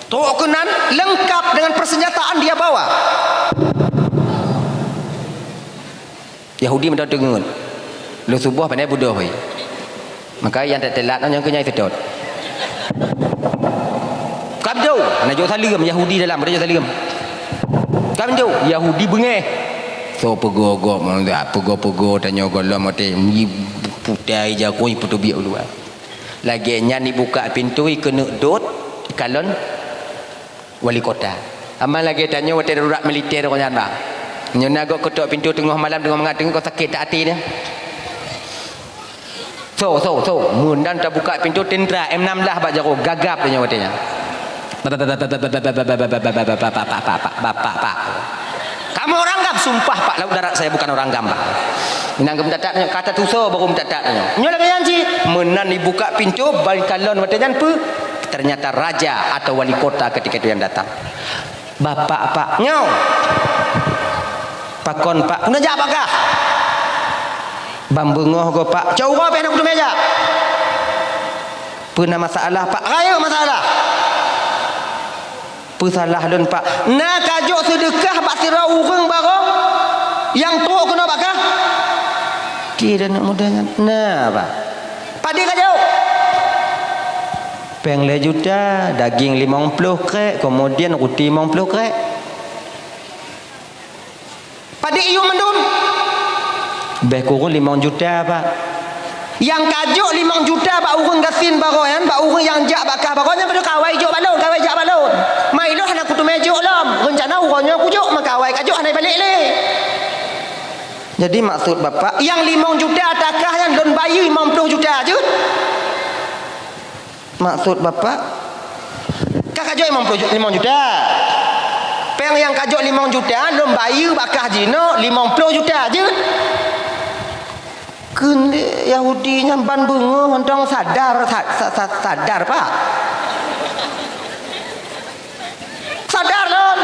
Trok keunan leungkap deungon persenjataan dia bawa. Yahudi mantong teungeut. Lheueh suboh pandai beudôh hai. Maka nyang telat-telat nyan keu nyang seutôt. "Kam jok," na jok saleuem, Yahudi dalam, na jok saleuem. "Kam jok," Yahudi beungéh. "Soe peugoe gob, peugoe-peugoe tanyoe gohlom watée putai jaroe peuteubiet u luwa." Lagée nyan ibuka pintoe, ikeuneuk dot, ikalon wali kota. Aman lagée tanyoe watée darurat militer ngon nyan, bah. Nyoe na gob keutok pintoe teungoh malam, teungoh mangat, teungoh sakét that até nyan. "Soe, soe, soe?" Meunan tabuka pintoe, tentara M enam belas bak jaroe, gagap tanyoe watée nyan. "Bapak, Pak, kamoe orang GAM?" "Sumpah, Pak, laut darat saya bukan orang GAM, Pak." Inong geumeutat-tat nyoe, ka tatusoe baru meutat-tat nyoe. Nyoe lagée nyan cit, meunan ibuka pintoe, ban kalon watée nyan peue? Ternyata raja atau wali kota ketika itu yang datang. "Bapak, Pak." "Nyoe." "Pakon, Pak?" "Keuneuk jak bak kah?" "Ban beungoh goe, Pak." "Cok uroe pih hana kuteumé jak." "Peue na masalah, Pak?" "Rayeuk masalah." "Peue salah lôn, Pak?" "Na kajok seudeukah bak sidroe ureuëng barô nyang trok keunoe bak kah?" "Di aneuk muda nyan." "Na, Pak." "Padum kajok?" "Péng lhée juta, daging limong ploh krék, keumudian ruti limong ploh krék." "Padum iyuem mandum?" "Béh kureueng limong juta, Pak." "Nyang kajok limong juta bak ureuëng gasien barô nyan, bak ureuëng nyang jak bak kah barô nyan, padum kawai jok bak lôn, kawai jak bak lôn. Ma ilôn hana kuteumé jok lom. Reuncana uroe nyoe kujok, maka awai kajok hana ibalek lé." "Jadi maksud Bapak, nyang limong juta takah nyan lôn bayeue limong ploh juta jeuet?" "Maksud Bapak?" "Ka kajok limong ploh ju-, limong juta. Péng nyang kajok limong juta lôn bayeue bak kah jinoe limong ploh juta jeuet?" Kheun lé Yahudi nyan ban beungoh mantong sadar, sa-, sa-, sa-, sadar, Pak. Sadar lom.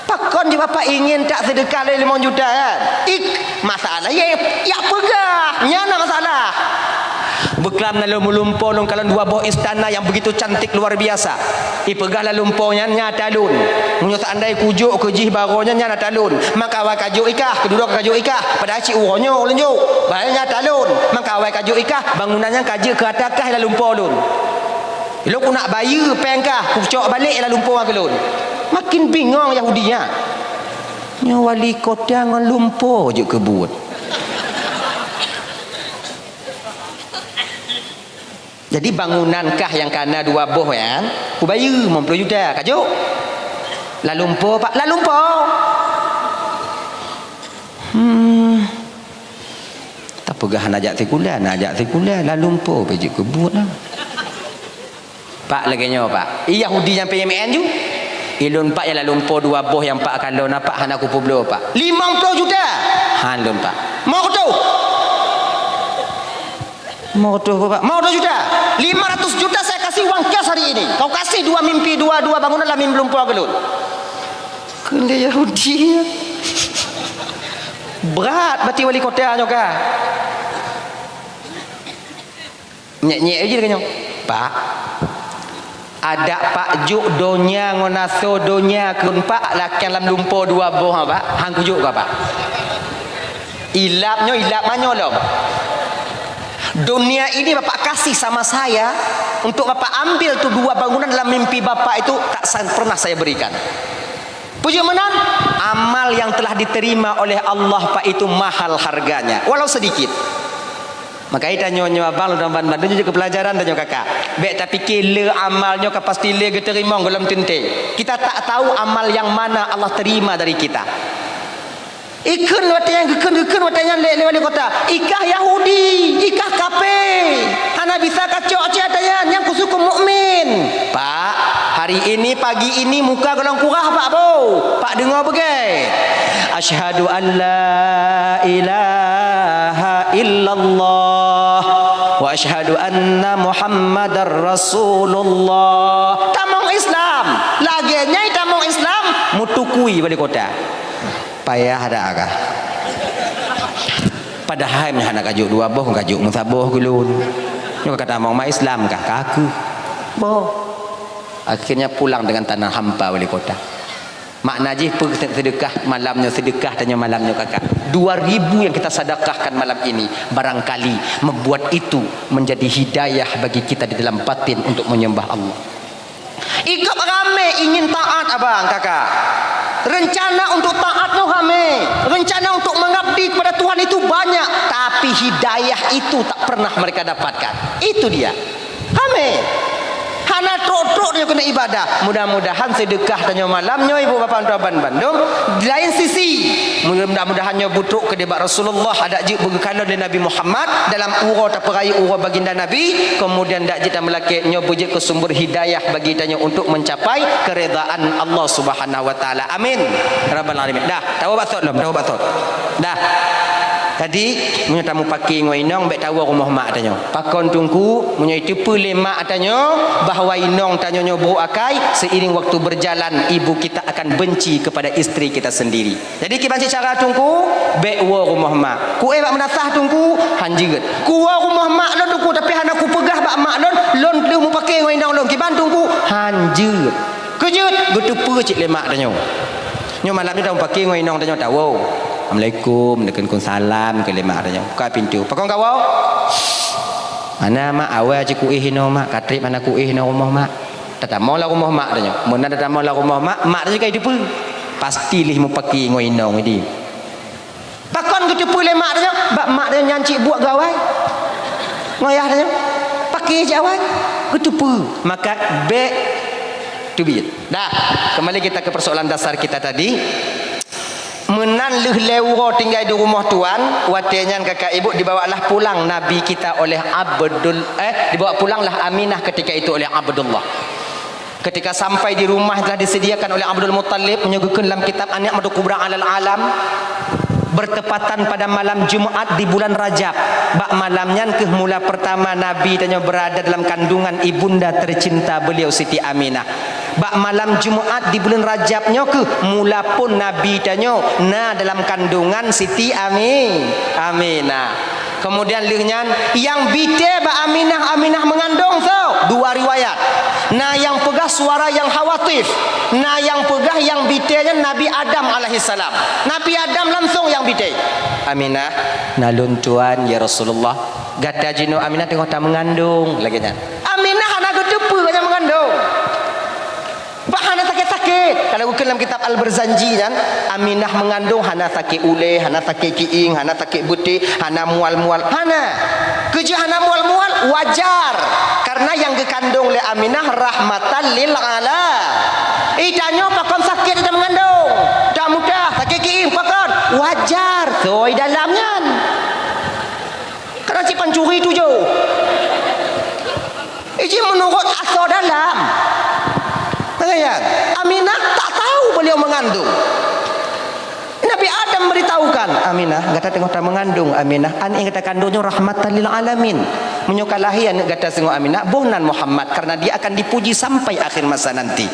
Pakon jih Bapak ingin that seudeukah lé limong juta, kan? Ik, masalah, ya, ya peugah. Nyan na masalah. Beuklam na lôn meulumpo lôn kalon dua boh istana yang begitu cantik luar biasa. Ipeugah lalumpo nyan, "Nyan ata lôn. Meunyoe seandai kujok keu jih barô nyan, nyan ata lôn. Maka awai kajok ikah, keudroe kajok ikah. Padahai cit uroe nyoe lôn jok. Bahai nyan ata lôn. Maka awai kajok ikah, bangunan nyan kajeuet keu ata kah lalumpo lôn." Lôn keuneuk bayeue péng kah, kucok balek lam lumpo nyan keu lôn. Makin bingong Yahudi nyan. Nyoe wali kota ngon lumpo jeuet keu buet. Jadi bangunan kah nyang kana dua boh nyan, kubayeue limong ploh juta, kajok. Lam lumpo, Pak, lam lumpo. Hmm. Tapeugah hana jak sikula, hana jak sikula, lam lumpo pih jeuet keu buet lah. Pak, lagée nyoe, Pak. I Yahudi nyang P M N ju. Ilôn, Pak, nyang lam lumpo dua boh nyang Pak kalon na, Pak, hana kupeubloe, Pak. Limong ploh juta. Han lôn, Pak. Mau kutoh? Mau kutoh, Pak? Mau dua juta. Lima ratus juta saya kasih uang cash hari ini. Kau kasih dua mimpi, dua, dua bangunan lam lumpo keu lôn. Kheun lé Yahudi. Brat bati wali kota nyoe ka. Nyek-nyek aja lagée nyoe. Pak, adak Pak jok donya ngon asoe donya keu lôn, Pak, lakée lam lumpo dua boh, Pak. Han kujok keu Pak. Ilab nyoe, ilab manyoe lom. Dunia ini Bapak kasih sama saya untuk Bapak ambil tu dua bangunan dalam mimpi Bapak itu tak sa-, pernah saya berikan. Peue jeuet meunan? Amal yang telah diterima oleh Allah, Pak, itu mahal harganya, walau sedikit. Maka tanyoe nyoe abang lôn ban bandum jeuet keu pelajaran tanyoe kakak. Bék tapike le amal nyoe ka pasti le geuteurimong gohlom teuntée. Kita tak tahu amal yang mana Allah terima dari kita. Ikheun watée nyan, geukheun-geukheun watée nyan lé, lé wali kota, "Ikah Yahudi, ikah kafé. Hana bisa kacok cit ata nyan, nyang khusus keu mukmin." Pak, hari ini, pagi ini, muka gohlom kurah, Pak, bo. Pak, deungoe beugée. Asyhadu an la ilaha illallah wa asyhadu anna Muhammadar Rasulullah. Tamong Islam. Lagée nyan tamong Islam, meutukui wali kota. Payah dak kah? Padahai meunyoe hana kajok dua boh, kajok meusaboh keu lôn. Nyoe ka tamong ma Islam kah? Ka keuh. Boh. Akhirnya pulang dengan tanah hampa wali kota. Makna jih peue sedekah malam nyoe, sedekah tanyoe malam nyoe, kakak. Dua ribu yang kita sedekahkan malam ini barangkali membuat itu menjadi hidayah bagi kita di dalam batin untuk menyembah Allah. Ikab ramé ingin taat, abang, kakak. Rencana untuk taat nyoe ramé. Rencana untuk mengabdi kepada Tuhan itu banyak, tapi hidayah itu tak pernah mereka dapatkan. Itu dia. Ramé. Hana trok-trok nyoe keuneuk ibadah. Mudah-mudahan sedekah tanyoe malam nyoe, ibu bapa, tuan bandum, di lain sisi, mudah-mudahan nyoe butrok keudeh bak Rasulullah, adak jeuet beukalon lé Nabi Muhammad dalam uroe tapeurayeuk uroe baginda Nabi, kemudian dak jeuet tameulakée, nyoe beujeuet keu sumber hidayah bagi tanyoe untuk mencapai keridaan Allah Subhanahu wa Taala. Amin. Rabbal alamin. Dah, tawoe bak sot lom, tawoe bak sot. Dah. Jadi, meunyoe tamupaké ngon inong, bék tawoe rumoh mak tanyoe. Pakon, Teungku? Meunyoe iteupeue lé mak tanyoe bahwa inong tanyoe nyoe buruk akai, seiring waktu berjalan, ibu kita akan benci kepada istri kita sendiri. Jadi, kiban cit cara, Teungku, bék woe rumoh mak. Kuéh bak meunasah, Teungku, hanjeuet. Kuwoe rumoh mak lôn, Teungku, tapi hana kupeugah bak mak lôn, lôn deuh mupaké ngon inong lôn. Kiban, Teungku, hanjeuet. Keujeuet, geuteupeue cit lé mak tanyoe. Nyoe malam nyoe tamupaké ngon inong tanyoe, tawoe. Assalamualaikum, neukheun salam keu lé mak tanyoe. Buka pintoe. Pakon kawoe? Hana, mak, awai cit kuéh inoe, mak. Ka trép hana kuéh inoe rumoh mak. Tatamong lam rumoh mak tanyoe. Meunan tatamong lam rumoh mak, mak tanyoe ka jiteupeue. Pasti lheueh mupaké ngon inong idi. Pakon geuteupeue lé mak tanyoe? Bak mak tanyoe nyan cit buet gawai. Ngon yah tanyoe. Paké cit awai. Geuteupeue. Maka bék teubiet. Dah, kembali kita ke persoalan dasar kita tadi. Meunan lheueh lhée uroe tinggai di rumoh tuan, watée nyan kakak ibu dibawalah pulang Nabi kita oleh Abdul, eh, dibawa pulanglah Aminah ketika itu oleh Abdullah. Ketika sampai di rumah telah disediakan oleh Abdul Muttalib, meunyoe geukheun lam kitab An-Ni'matul Kubra 'alal Alam, bertepatan pada malam Jumat di bulan Rajab. Bak malam nyan keuh mula pertama Nabi tanyoe berada dalam kandungan ibunda tercinta beliau Siti Aminah. Bak malam Jumat di buleuen Rajab nyoe keuh mula phon Nabi tanyoe na dalam kandungan Siti Ami-, Aminah. Kemudian lheueh nyan, nyang bite bak Aminah, Aminah meungandong soe? Dua riwayat. Na nyang peugah suara nyang khawatif, na nyang peugah nyang bite nyan Nabi Adam alaihissalam. Nabi Adam langsong nyang bite. Aminah, na lôn tuan, ya Rasulullah. Gata jinoe Aminah teungoh tameungandong, lagée nyan. Aminah hana geuteupeue nyang meungandong. Bah hana sakét-sakét. Kalau geukheun lam kitab Al-Barzanji nyan, Aminah meungandong hana sakét ulée, hana sakét kiéng, hana sakét beutéh, hana mual-mual, hana. Keujeuet hana mual-mual, wajar. Karena nyang geukandong lé Aminah rahmatan lil ala. Ih, tanyoe pakon sakét ita meungandong? Dak mudah, sakét kiéng, pakon? Wajar, soe dalam nyan. Kadang cit pancuri tujoh. Iji menurut asoe dalam. Tengok ya, Aminah tak tahu beliau mengandung. Nabi Adam beritahukan, "Aminah, gata teungoh tameungandong, Aminah. Aneuk nyang gata kandong nyoe rahmatan lil alamin. Meunyoe ka lahé aneuk gata singoh Aminah, boh nan Muhammad, karena dia akan dipuji sampai akhir masa nanti."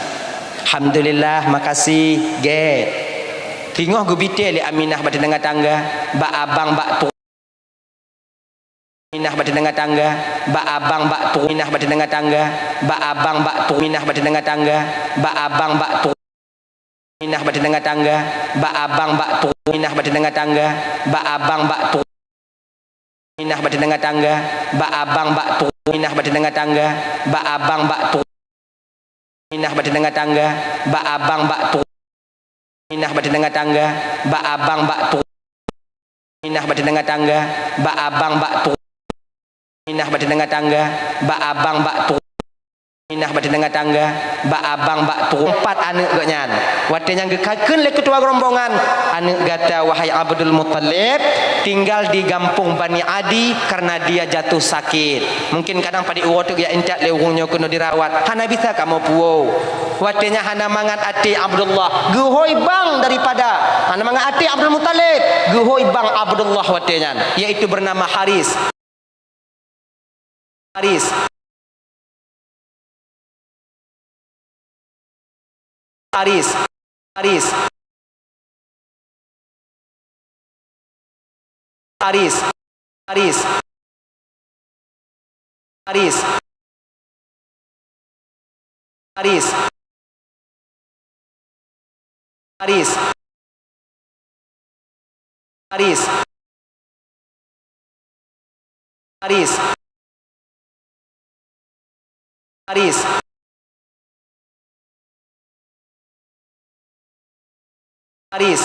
Alhamdulillah, makasih, gét. Teungoh geubite lé Aminah bak teungoh tangga, bak abang, bak tu Aminah bak teungoh tangga, bak abang, bak tu Aminah bak teungoh tangga, bak abang, bak tu Aminah bak teungoh tangga, bak abang, bak tu Aminah bak teungoh tangga, bak abang, bak tu Aminah bak teungoh tangga, bak abang, bak tu Aminah bak teungoh tangga, bak abang, bak tu Aminah bak teungoh tangga, bak abang, bak tu Aminah bak teungoh tangga, bak abang, bak tu Aminah bak teungoh tangga, bak abang, bak tu Aminah bak teungoh tangga, bak abang, bak tu Aminah bak teungoh tangga, bak abang, bak tu Aminah bak teungoh tangga, bak abang, bak tu empat aneuk geuh nyan. Watée nyan geukheun lé keutua gerombongan, "Aneuk gata, wahai Abdul Muttalib, tinggal di gampông Bani Adi karena dia jatuh sakit." Mungkin kadang padit uroe teuk jak intat lé ureuëng nyoe keunoe dirawat. Hana bisa kamoe puwoe. Watée nyan hana mangat até Abdullah. Geuhôi bang daripada, hana mangat até Abdul Muttalib. Geuhôi bang Abdullah watée nyan, yaitu bernama Haris. Haris. Haris. Haris. Aris. Aris. Aris. Aris. Aris. Aris. Aris. Aris. Aris.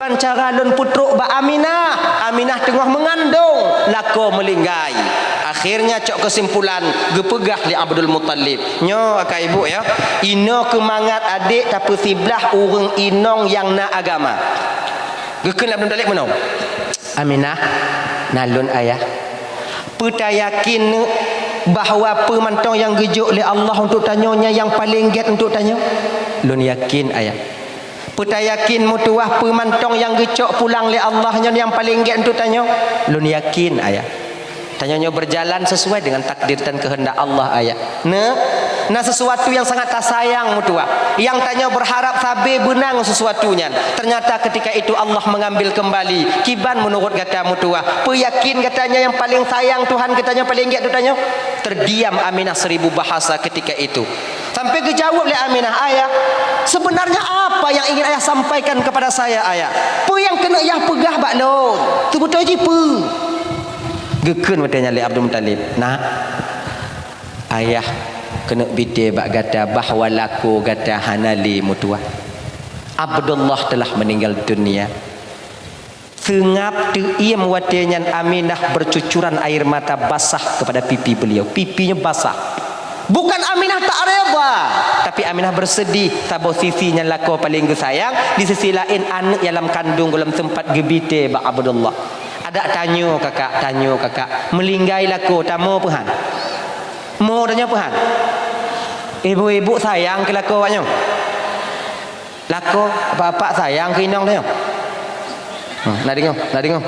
Ban cara lôn peutrok bak Aminah. Aminah teungoh meungandong, lakoe meulinggai. Akhirnya cok keusimpulan, geupeugah lé Abdul Muthalib, "Nyoe, Kak Ibu, ya, inoe keumangat adék tapeusiblah ureuëng inong nyang na agama." Geukheun lé Abdul Muthalib meunoe, "Aminah, na lôn ayah. Peue tayakin bahwa peue mantong nyang geujok lé Allah untuk tanyoe nyan nyang paleng gét untuk tanyoe?" "Lôn yakin, ayah." "Peue tayakin meutuwah peue mantong nyang geucok pulang lé Allah nyan nyang paleng gét untuk tanyoe?" "Lôn yakin, ayah." Tanyoe nyoe berjalan sesuai dengan takdir dan kehendak Allah, ayah. Neuk, na sesuatu nyang sangat tasayang meutuwah, nyang tanyoe berharap sabe beuna ngon sesuatu nyan. Ternyata ketika itu Allah mengambil kembali. Kiban menurut gata meutuwah? Peue yakin gata nyan nyang paleng sayang Tuhan geutanyoe paleng gét tanyoe? Terdiam Aminah seribu bahasa ketika itu. Sampai geujaweueb lé Aminah, "Ayah, sebenarnya apa yang ingin ayah sampaikan kepada saya, ayah? Peue nyang keuneuk yah peugah bak lôn? Seubeutôi jih peue?" Geukheun watée nyan lé Abdul Muthalib, "Nak, ayah keuneuk bite bak gata bahwa lakoe gata hana lé meutuwah. Abdullah telah meninggal dunia." Seungab teuiem watée nyan Aminah bercucuran air mata basah kepada pipi beliau. Pipi nyoe basah. Bukan Aminah tak reda, tapi Aminah bersedih, saboh sisi nyan lakoe paleng geusayang, di sisi laén aneuëk nyang lam kandong gohlom teumpat geubite bak Abdullah. Adak tanyoe kakak, tanyoe kakak, meulinggai lakoe, tamoe peuhan? Mo tanyoe peuhan? Ibu-ibu sayang keu lakoe awaknyoe? Lakoe, apak-apak sayang keu inong tanyoe? Hmm, na deungoe, na deungoe.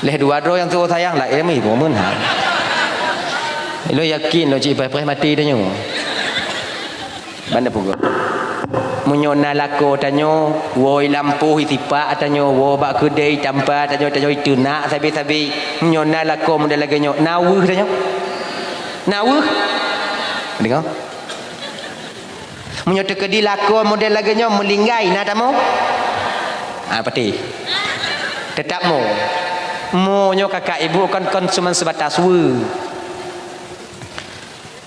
Lheueh dua droe nyang tuwoe sayang, laén meuiboh meunan. Lôn yakin lôn cit ipreh-preh maté tanyoe. Ban na peugah. Meunyoe na lakoe tanyoe, woe i lampôh i sipak tanyoe, woe bak keudè i tampa tanyoe, tanyoe i teunak sabe-sabe. Meunyoe na lakoe model lagèe nyoe, na weueh tanyoe? Na weueh? Deungoe. Meunyoe teukeudi lakoe model lagèe nyoe meulinggai, na tamoe? Ah, pati. Teutap mo. Mo nyoe kakak ibu kon, kon cuma seubatas weueh.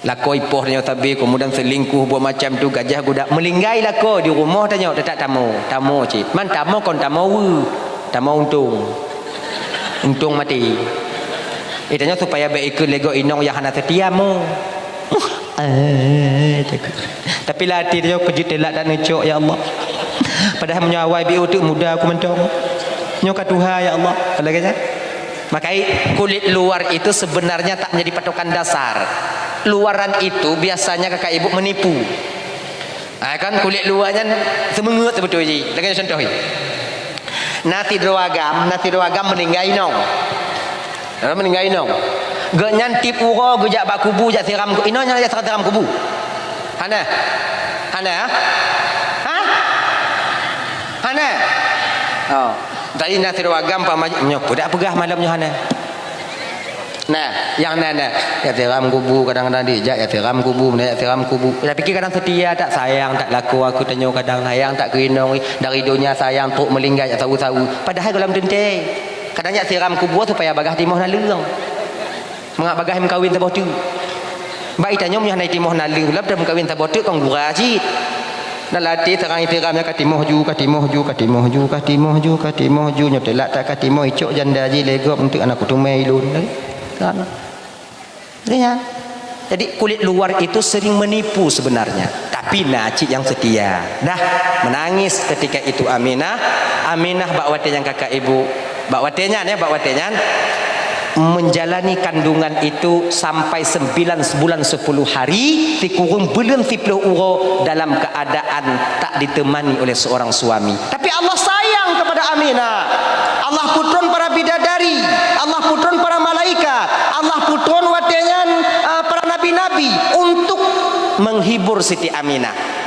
Lakoe ipoh tanyoe sabe, keumudian seulingkuh buet macam tu, gajah guda, meulinggai lakoe di rumoh tanyoe, teutap tamoe. Tamoe cit. Man tamoe kon tamoe weueh. Tamoe untông. Untông maté. Eh, tanyoe supaya bèk ikheun lé gob inong nyang hana seutia mo. Eh, tapi lam até tanyoe keujeuet teulak that neucok, ya Allah. Padahai meunyoe awai beu teuk muda ku mantong. Nyoe ka tuha, ya Allah. Lagèe nyan. Makajih kulit luar itu sebenarnya tak menjadi patokan dasar. Luaran itu biasanya kakak ibu menipu. Ha, kan kulit luar nyan seumeungeut seubeutôi jih. Lagèe contoh jih. Na sidroe agam, na sidroe agam meuninggai inong. Ha, meuninggai inong. Gobnyan tiep uroe geujak bak kubu jak siram ku-, inong nyan jak siram kubu. Hana? Hana? Ha? Hana? Oh. Tadi na sidroe agam pama nyoe, peue dak peugah malam nyoe hana. Nah, nyang na, na. Jak siram kubu kadang-kadang dijak, jak siram kubu, jak siram kubu. Tapikir kadang seutia that, sayang that lakoe keu tanyoe, kadang sayang that keu inong, dari donya sayang trok meulinggai jak saweue-saweue. Padahai gohlom teuntèe. Kadang jak siram kubu supaya bagaih timoh naleueng. Mangat bagaih meukawen saboh teuk. Bak tanyoe meunyoe hana timoh naleueng, lom dah meukawen saboh teuk kon gura cit. Lam até seurang siram nyan ka timoh ju, ka timoh ju, ka timoh ju, ka timoh ju, ka timoh ju, nyoe teulak that ka timoh icok janda jih lé gob, eunteuk hana kuteumèe lôn. Kan? Iya. Jadi kulit luar itu sering menipu sebenarnya, tapi na cit nyang seutia. Dah menangis ketika itu Aminah. Aminah bak watèe nyan kakak ibu, bak watèe nyan ya, bak watèe nyan menjalani kandungan itu sampai sembilan bulan sepuluh hari, sikureueng buleuen siplôh uroe dalam keadaan tak ditemani oleh seorang suami. Tapi Allah sayang kepada Aminah. Allah peutron para bidadari, Allah peutron para malaikat, Allah peutron watèe nyan, ah, para menghibur Siti Aminah.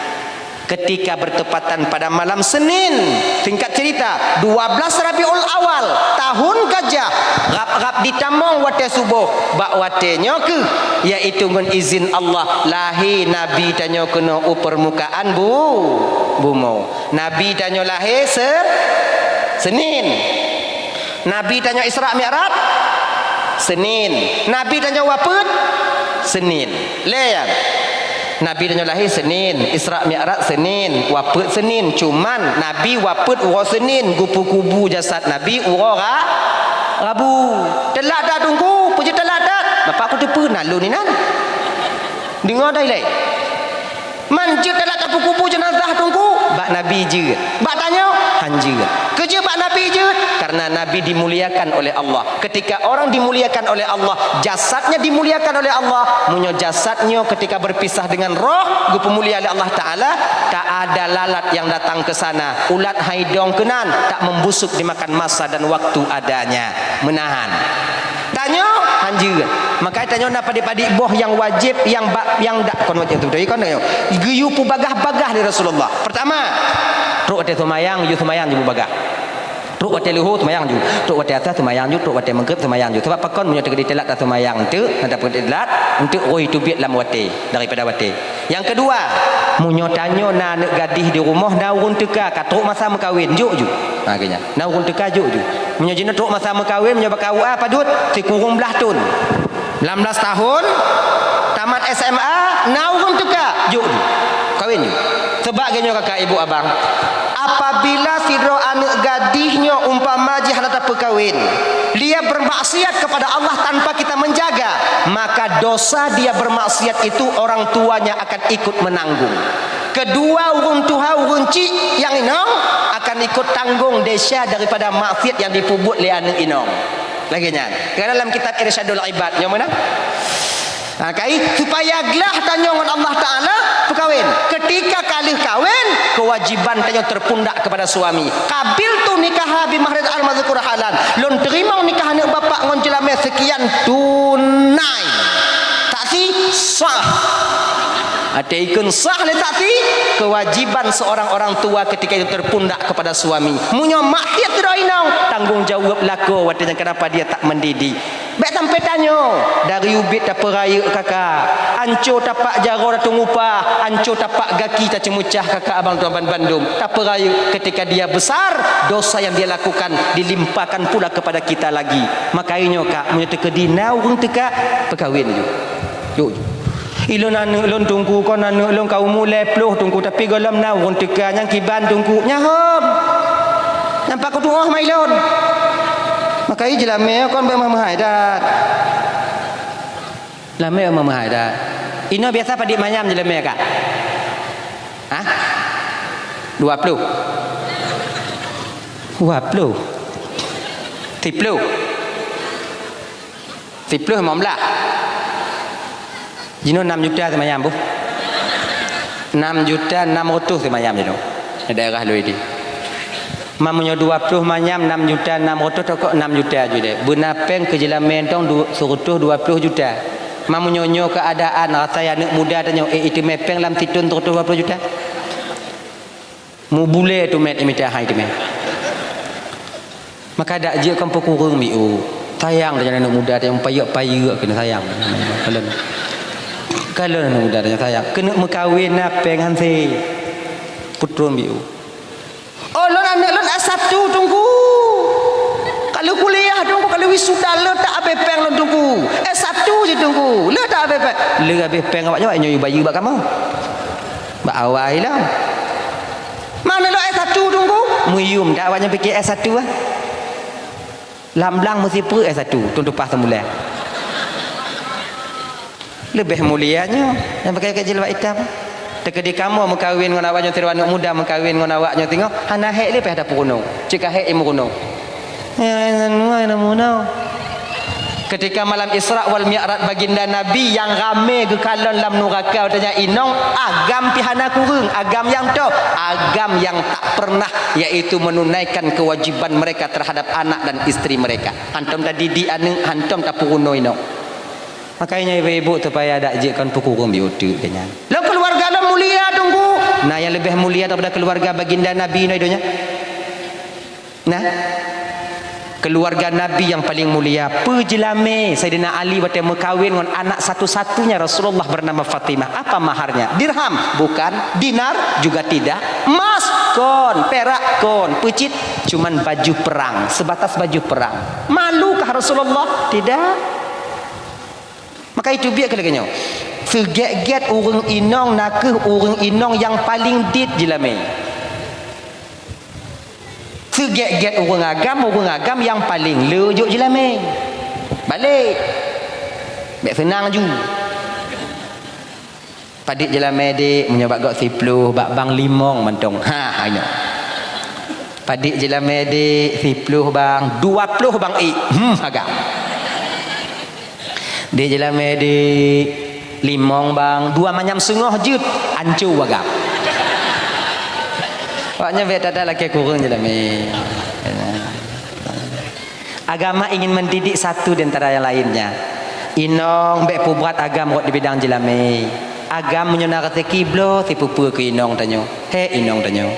Ketika bertepatan pada malam Senin, singkat cerita, dua belas Rabiul Awal, tahun gajah, rab-rab ditamong watée suboh, bak watée nyoe kheueh, yaitu ngon izin Allah, lahé Nabi tanyoe keunoe u peurmukaan bu-, bumoe. Nabi tanyoe lahé Se-, Senin. Nabi tanyoe Isra Mi'raj, Senin. Nabi tanyoe wafeuet, Senin. Lé nyan. Nabi tanyoe lahé Senin, Isra Mi'raj Senin, wafeuet Senin. Cuman Nabi wafeuet uroe Senin, geupeukubu jasad Nabi uroe Ra-, Rabu. Teulat that Teungku, peue jeuet teulat that? Bapak ku teupeu na lôn inan. Deungoe dai lé. Man jeuet teulat tapeukubu jeunazah Teungku, bak Nabi jeuet. Bak tanyoe, han jeuet. Keu jeuet bak Nabi jeuet, karena Nabi dimuliakan oleh Allah. Ketika orang dimuliakan oleh Allah, jasadnya dimuliakan oleh Allah. Meunyoe jasad nyoe ketika berpisah dengan roh, geupeumulia oleh Allah Taala, tak ada lalat yang datang ke sana. Ulat han idong keunan, tak membusuk dimakan masa dan waktu adanya. Meunahan. Tanyoe, han jeuet. Maka tanyoe na padit-padit boh nyang wajéb, nyang ba-, nyang dak kon wajéb beutôi, kon tanyoe. Geuyue peubagah-bagah lé Rasulullah. Pertama, trok watée seumayang, yue seumayang ju peubagah. Trok watée leuhô seumayang ju, trok watée asa seumayang ju, trok watée maghrib seumayang ju. Sabab pakon meunyoe teukeudi teulat taseumayang eunteuk, na tapeukeudi teulat, eunteuk roh teubiet lam watée, daripada watée. Nyang keudua, meunyoe tanyoe na aneuk gadih di rumoh, na ureuëng teuka, ka trok masa meukawen, jok ju. Ha, geuh nyan. Na ureuëng teuka, jok ju. Meunyoe jinoe trok masa meukawen, meunyoe bak K U A padub, sikureueng blaih thon. Lam blaih thon, tamat S M A, na ureuëng teuka, jok ju. Kawen ju. Sabab geuh nyoe kakak, ibu, abang, apabila sidroe aneuk gadih nyoe umpama jih hana tapeukawen, dia bermaksiat kepada Allah tanpa kita menjaga, maka dosa dia bermaksiat itu orang tuanya akan ikut menanggung. Keudua ureuëng tuha, ureuëng chik nyang inong akan ikut tanggong desya daripada maksiat nyang jipeubuet lé aneuk inong. Lagée nyan. Ka dalam kitab Irsyadul Ibad, nyoe meunan. Ha, kai, supaya glah tanyoe ngon Allah Taala peukawen. Ketika ka lheueh kawen, kewajiban tanyoe terpundak kepada suami. Qabiltu nikaha bi mahrin al-mazkur halan. Lôn teurimong nikah aneuk bapak ngon jeulamé seukian tunai. Saksi sah. Watée ikheun sah lé saksi, kewajiban seorang orang tua ketika itu terpundak kepada suami. Meunyoe maksiat sidroe inong, tanggung jaweueb lakoe watée nyan, kenapa dia tak mendidik. Bék sampai tanyoe, dari ubit tapeurayeuk kakak, anco tapak jaroe tatueng upah, anco tapak gaki taceumeucah kakak abang tuan ban bandum, tapeurayeuk ketika dia besar, dosa yang dia lakukan dilimpahkan pula kepada kita lagi. Maka inyoe kak, meunyoe teukeudi na ureuëng teuka, peukawen ju. Jok ju. Ilôn aneuk lôn Teungku, kon aneuk lôn ka umu lhée ploh Teungku, tapi gohlom na ureuëng teuka nyang kiban Teungku. Nyan hom. Nampak kutuoh mai lôn. Maka i jeulamé kon bék meuhai that. Lamé meuhai that. Inoe biasa padit manyam jeulamé kak? Hah? Dua ploh. Dua ploh. Siploh. Siploh limong blaih. Jinoe nam juta seumayam boh. Nam juta nam reutôh seumayam jinoe. Di daerah Luidi. Ma meunyoe dua ploh manyam nam juta nam reutôh tokok nam juta ju deh. Beuna péng keu jeulamé tong du-, seureutôh dua ploh juta. Ma meunyoe nyoe keuadaan rasa aneuk muda tanyoe, eh, iteumé péng lam sithon seureutôh dua ploh juta. Mubulée teumé imita hai teumé. Maka dak jeuet kon peukureueng miu. Sayang tanyoe aneuk muda tanyoe payek-payek keuneuk sayang. Kalon. Kalon aneuk muda tanyoe sayang. Keuneuk meukawen na péng han se. Putron miu. Oh, lôn aneuk lôn S satu Teungku. Ka lheueh kuliah Teungku, ka lheueh wisuda le tak abéh péng lôn Teungku. S satu je Teungku. Le tak abéh péng. Le abéh péng awak nyoe, nyoe bayeue bak kamoe. Bak awai lah. Mana lôn S satu Teungku? Meuyum dak awak nyoe pike S satu ah. Lam blang meusipeue S satu, tun tupah seumulai. Leubeh mulia nyoe nyang pakai ka jilbab itam. Teukeudi kamoe meukawen ngon awak nyoe, sidroe aneuk muda meukawen ngon awak nyoe singoh, hana hék lé payah tapeurunoe. Cit ka hék imeurunoe. Ketika malam Isra wal Mi'raj baginda Nabi nyang ramé geukalon lam nuraka watée nyan inong, agam pih hana kureueng, agam nyang toh, agam nyang tak pernah, yaitu menunaikan kewajiban mereka terhadap anak dan istri mereka. Hantom tadidik aneuk, hantom tapeurunoe inong. Makanya ibu-ibu tu payah dak jeuet kon peukureueng biuteuk keu nyan. Lôn keuluwarga lôn mulia, Teungku. Nah, nyang leubeh mulia daripada keuluwarga baginda Nabi inoe donya. Nah, keuluwarga Nabi nyang paleng mulia, peue jeulamé Saidina Ali watée meukawen ngon anak satu-satunya Rasulullah bernama Fatimah. Apa maharnya? Dirham? Bukan. Dinar? Juga tidak. Emas? Kon. Perak? Kon. Peucit? Cuman baju perang, sebatas baju perang. Malukah Rasulullah? Tidak. Maka itu biet keu lagée nyoe. Seugét-gét ureuëng inong nakeuh ureuëng inong nyang paleng dit jeulamé. Seugét-gét ureuëng agam, ureuëng agam nyang paleng le jok jeulamé. Balek. Bék seunang ju. Padit jeulamé dek, meunyoe bak gob siploh, bak bank limong mantong. Ha, ha nyoe. Padit jeulamé dek, siploh bank, dua ploh bank ék. Hmm, agam. Dek jeulamé dek, limong bank, dua manyam seungoh jeuet, anco agam. Awaknyan bék that-that lakée kureueng jeulamé. Agama ingin mendidik satu di antara yang lainnya. Inong bék peubrat agam rot di bidang jeulamé. Agam meunyoe na rezeki bloe sipeue-peue keu inong tanyoe. Hé inong tanyoe.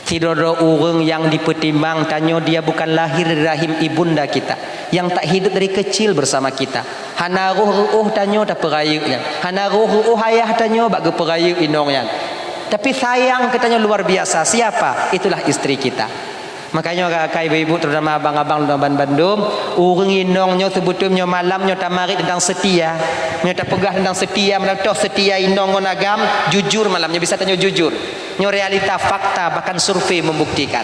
Sidroe-droe ureuëng nyang dipeutimang tanyoe dia bukan lahir dari rahim ibunda kita, nyang tak hidup dari kecil bersama kita. Hana roh reuôh tanyoe tapeurayeuk nyan. Hana roh reuôh ayah tanyoe bak geupeurayeuk inong nyan. Tapi sayang keu tanyoe luar biasa. Siapa? Itulah istri kita. Makanya kakak ibu-ibu terutama abang-abang dan bandum, ureuëng inong nyoe sebetulnya malam nyoe tamarit tentang setia. Nyoe tapeugah tentang setia, malam toh setia inong ngon agam, jujur malam nyoe bisa tanyoe jujur. Nyoe realita, fakta, bahkan survei membuktikan.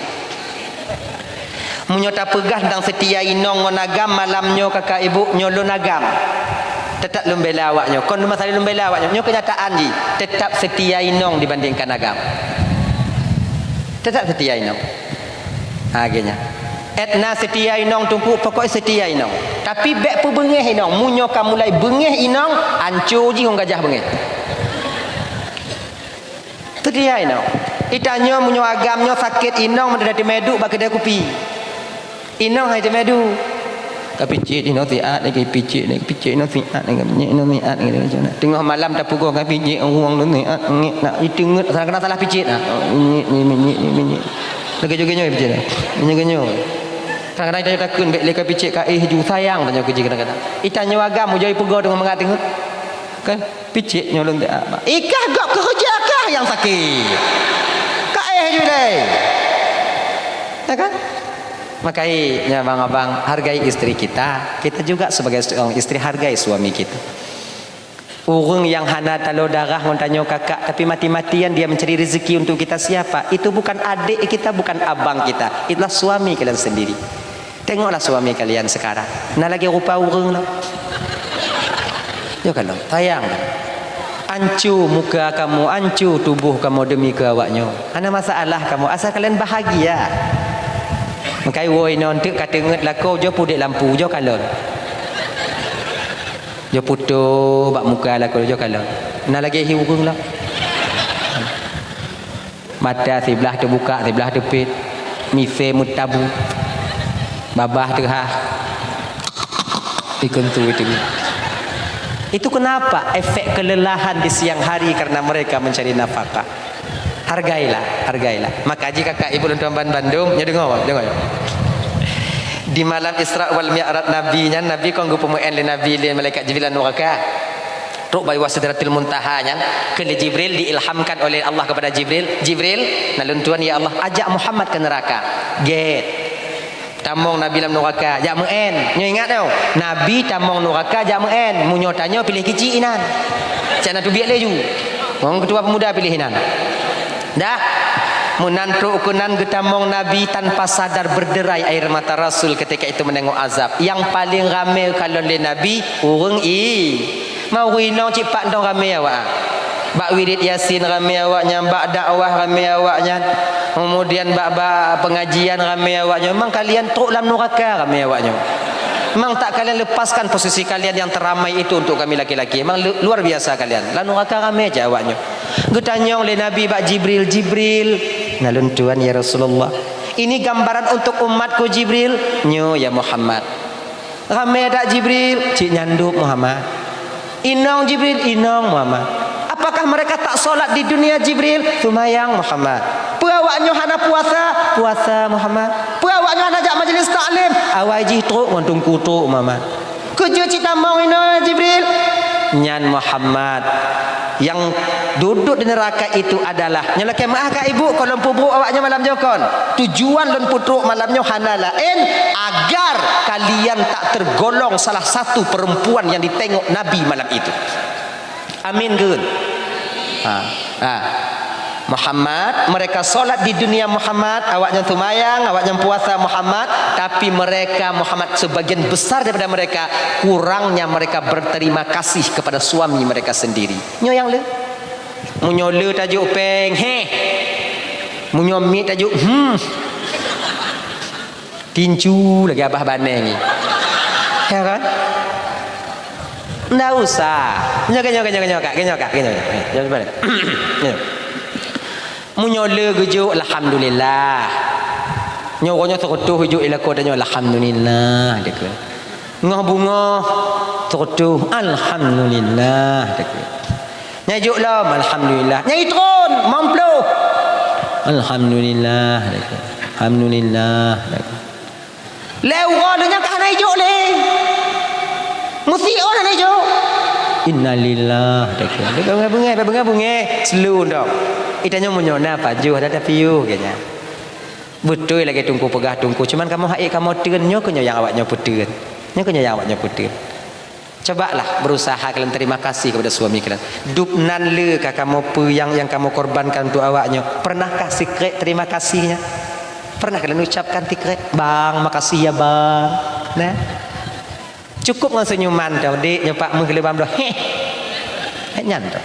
Meunyoe tapeugah tentang setia inong ngon agam malam nyoe kakak ibu nyoe lôn agam. Tetap lôn bela awak nyoe. Kon masa lôn bela awak nyoe. Nyoe kenyataan jih. Tetap setia inong dibandingkan agam. Tetap setia inong. Ha, geunya. Etna setia inong Teungku, pokok setia inong. Tapi bék peubeungéh inong. Meunyoe ka mulai beungéh inong, anco jih ngon gajah beungéh. Setia inong. Itanyoe meunyoe agam nyoe sakét inong meuteumé duek bak keudè kupi. Inong hai teumé duek. Ka picit inong siat lagi, picit lagi, picit inong siat lagi, picit inong siat lagi. Teungoh malam tapeugoh ka picit ureuëng lôn siat ngét nak iteungeut, kadang-kadang salah picit nah. Ngét, ngét, ngét, ngét, ngét. Lagée joget nyoe picit. Nyoe nyoe. Kadang-kadang itanyoe takheun bék lé ka picit ka éh ju sayang tanyoe keu jih kadang-kadang. Itanyoe agam mujai peugoh teungoh mangat teungeut. Kan? Picit nyoe lôn teuak. Ikah gob keureuja kah nyang sakét. Ka éh ju dai. Ya kan? Makanya abang-abang hargai istri kita. Kita juga sebagai seorang istri hargai suami kita. Ureuëng nyang hana talo darah ngon tanyoe kakak, tapi mati-matian dia mencari rezeki untuk kita siapa? Itu bukan adik kita, bukan abang kita. Itulah suami kalian sendiri. Tengoklah suami kalian sekarang. Na lagée rupa ureuëng lah. Ya kan? Sayang. Ancu muka kamu, ancu tubuh kamu demi keu awaknyoe. Hana masalah kamu, asal kalian bahagia. Meukai woe inong teuk ka teungeut lakoe, jok pudek lampu, jok kalon. Jok putoh bak muka lakoe, jok kalon. Na lagée hi ureuëng lah. Mata siblah teubuka, siblah teupet. Misé meutabu. Babah teuhah. Ikeuntui teungoh. Itu kenapa? Efek kelelahan di siang hari karena mereka mencari nafkah. Hargailah, hargailah. Maka jih kakak ibu lôn tuan ban bandum, nyoe deungoe, deungoe. Di malam Isra wal Mi'raj Nabi nyan, Nabi kon geupeumeu'en lé Nabi lé malaikat Jibril lam nuraka. Trok bak Sidratil Muntaha nyan, keu lé Jibril diilhamkan oleh Allah kepada Jibril, "Jibril, na lôn tuan ya Allah, ajak Muhammad ke neraka." Gét. Tamong Nabi lam nuraka, jak meu'en. Nyoe ingat nyoe, Nabi tamong nuraka jak meu'en. Meunyoe tanyoe piléh keuchik inan. Cak na teubiet lé ju. Ngon ketua pemuda piléh inan. Dah. Meunan trok keunan geutamong Nabi tanpa sadar berderai air mata Rasul ketika itu menengok azab. Yang paling ramé kalon lé Nabi, ureuëng i. Mau inong cit pat dong ramé awak. Bak wirid Yasin ramé awaknyan, bak dakwah ramé awaknyan. Kemudian bak, bak pengajian ramé awaknyan. Memang kalian trok lam nuraka ramé awaknyan. Memang tak kalian lepaskan posisi kalian yang teramai itu untuk kami laki-laki. Memang lu-, luar biasa kalian. Lam nuraka ramé je awaknyan. Geutanyong lé Nabi bak Jibril, "Jibril, na lôn tuan ya Rasulullah. Ini gambaran untuk umatku Jibril?" "Nyo ya Muhammad." "Ramé dak Jibril?" "Cit nyandub Muhammad." Inong Jibril, inong Muhammad. Apakah mereka tak sholat di dunia Jibril? Seumayang Muhammad. Peue awaknyoe hana puasa? Puasa Muhammad. Peue awaknyoe hana jak majelis taklim? Awai jih trok ngon teungku trok Muhammad. Keu jeuet cit tamong inoe Jibril? Nyan Muhammad. Nyang duduek di neuraka itu adalah, nyoe lakée meu'ah ka ibu, kon lôn peubrok awaknyoe malam nyoe kon. Tujuan lôn peutrok malam nyoe hana laén agar kalian tak tergolong salah satu perempuan yang ditengok Nabi malam itu. Amin geun. Ha. Ha. Muhammad, mereka sholat di dunia Muhammad, awaknyan seumayang, awaknyan puasa Muhammad, tapi mereka Muhammad, sebagian besar daripada mereka, kurangnya mereka berterima kasih kepada suami mereka sendiri. Nyoe nyang le. Meunyoe le tajok péng, heh. Meunyoe miet tajok, hmm. Tincu lagée abah baneng ni. Ya kan? Ndak usah. Nyoe, nyoe, nyoe, nyoe, Kak, nyoe, Kak, nyoe, nyoe. Nyoe, nyoe. Meunyoe le geujok, alhamdulillah. Nyoe uroe nyoe seureutôh geujok ilako tanyoe, alhamdulillah, dikeue. Ngoh beungoh, seureutôh, alhamdulillah, dikeue. Nyang jok lom, alhamdulillah. Nyang tron, limong ploh. Alhamdulillah. Alhamdulillah. Lhée uroe lheueh nyan ka hana ijok lé. Meusiôn hana ijok. Innalillah. Beungéh-beungéh, beungéh-beungéh. Seuleu dong. Itanyoe meunyoe na pajoh, ada tapiôh keu nyan. Beutôi lagée teungku peugah teungku, cuman kamoe hak ék kamoe teun, nyoe keuh nyoe nyang awaknyoe peuteun. Nyoe keuh nyoe nyang awaknyoe peuteun. Cobalah berusaha kalian terima kasih kepada suami kalian. Dubnan le ka kamoe peue nyang, nyang kamoe korbankan untuk awaknyoe. Pernahkah sikrek terima kasihnya? Pernah kalian ucapkan sikrek, "Bang, makasih ya, Bang." Nah. Cukup ngon senyuman tu, "Dek, nyoe pak meuh leubang bloe." Heh. Heh, nyan tu.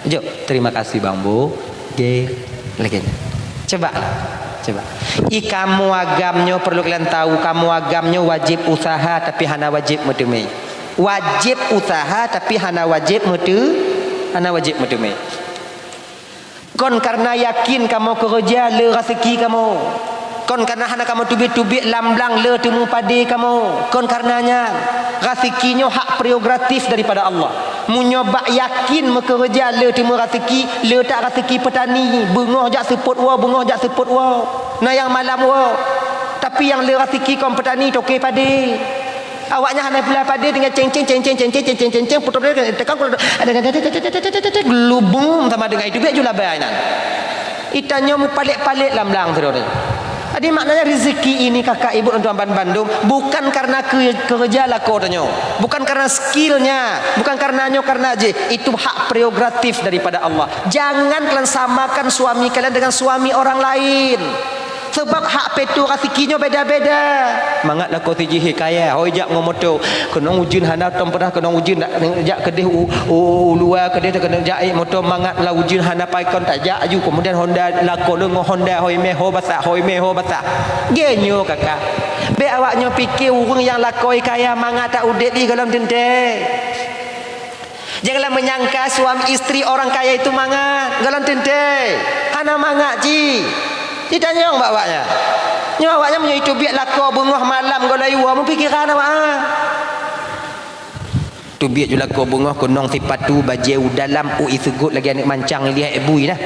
Jok, terima kasih, Bang, Bu. Oke. Lagi nyan. Coba. Coba. I kamoe agam nyoe perlu kalian tahu, kamoe agam nyoe wajib usaha tapi hana wajib meuteumé. Wajib usaha tapi hana wajib meuteu-, hana wajib meuteumé. Kon kareuna yakin kamoe keureuja le raseuki kamoe. Kon kareuna hana kamoe teubiet-teubiet lam blang le teumeu padé kamoe. Kon kareuna nyan, raseuki nyoe hak prerogatif daripada Allah. Meunyoe bak yakin meukeureuja le teumeu raseuki, le that raseuki peutani, beungoh jak seupôt woe, beungoh jak seupôt woe. Na nyang malam woe. Tapi nyang le raseuki kon peutani toke padé. Awaknyan hana pula padé tinggai ceng-ceng, ceng-ceng, ceng-ceng, ceng-ceng, ceng-ceng, putôh teukang, gelubung sama dengan itu, biar ju labai nyan. Itanyoe mupalét-palét lam blang sidroe. Jadi maknanya rezeki ini kakak ibu dan tuan bandum bukan karena ke-, kerja lakoe tanyoe, bukan karena skillnya, bukan karena nyoe, karena jih. Itu hak prerogatif daripada Allah. Jangan kalian samakan suami kalian dengan suami orang lain. Sebab hak peutoe raseuki nyoe beda-beda. Mangat lakoe sijih kaya, hôi jak ngon moto. Keunong ujeuen hana tom peurah, keunong ujeuen jak keudeh u, u, u luwa keudeh, keunong jak ék moto, mangat lam ujeuen hana paikon, tajak aju. Kemudian Honda lakoe le ngon Honda, hôi mé ho basah, hôi mé ho basah. Geuh nyoe kakak. Bék awaknyoe pike ureuëng nyang lakoe kaya mangat that udeb jih gohlom teuntée. Janganlah menyangka suami istri orang kaya itu mangat, gohlom teuntée. Hana mangat jih. Itanyong bak awaknyan. Nyoe awaknyan meunyoe iteubiet lakoe beungoh malam gohlom iwoe, meupikiran awaknyan. Teubiet ju lakoe beungoh keunong sipatu bajée u dalam, u iseugot lagée aneuëk mancang lihat bui dah.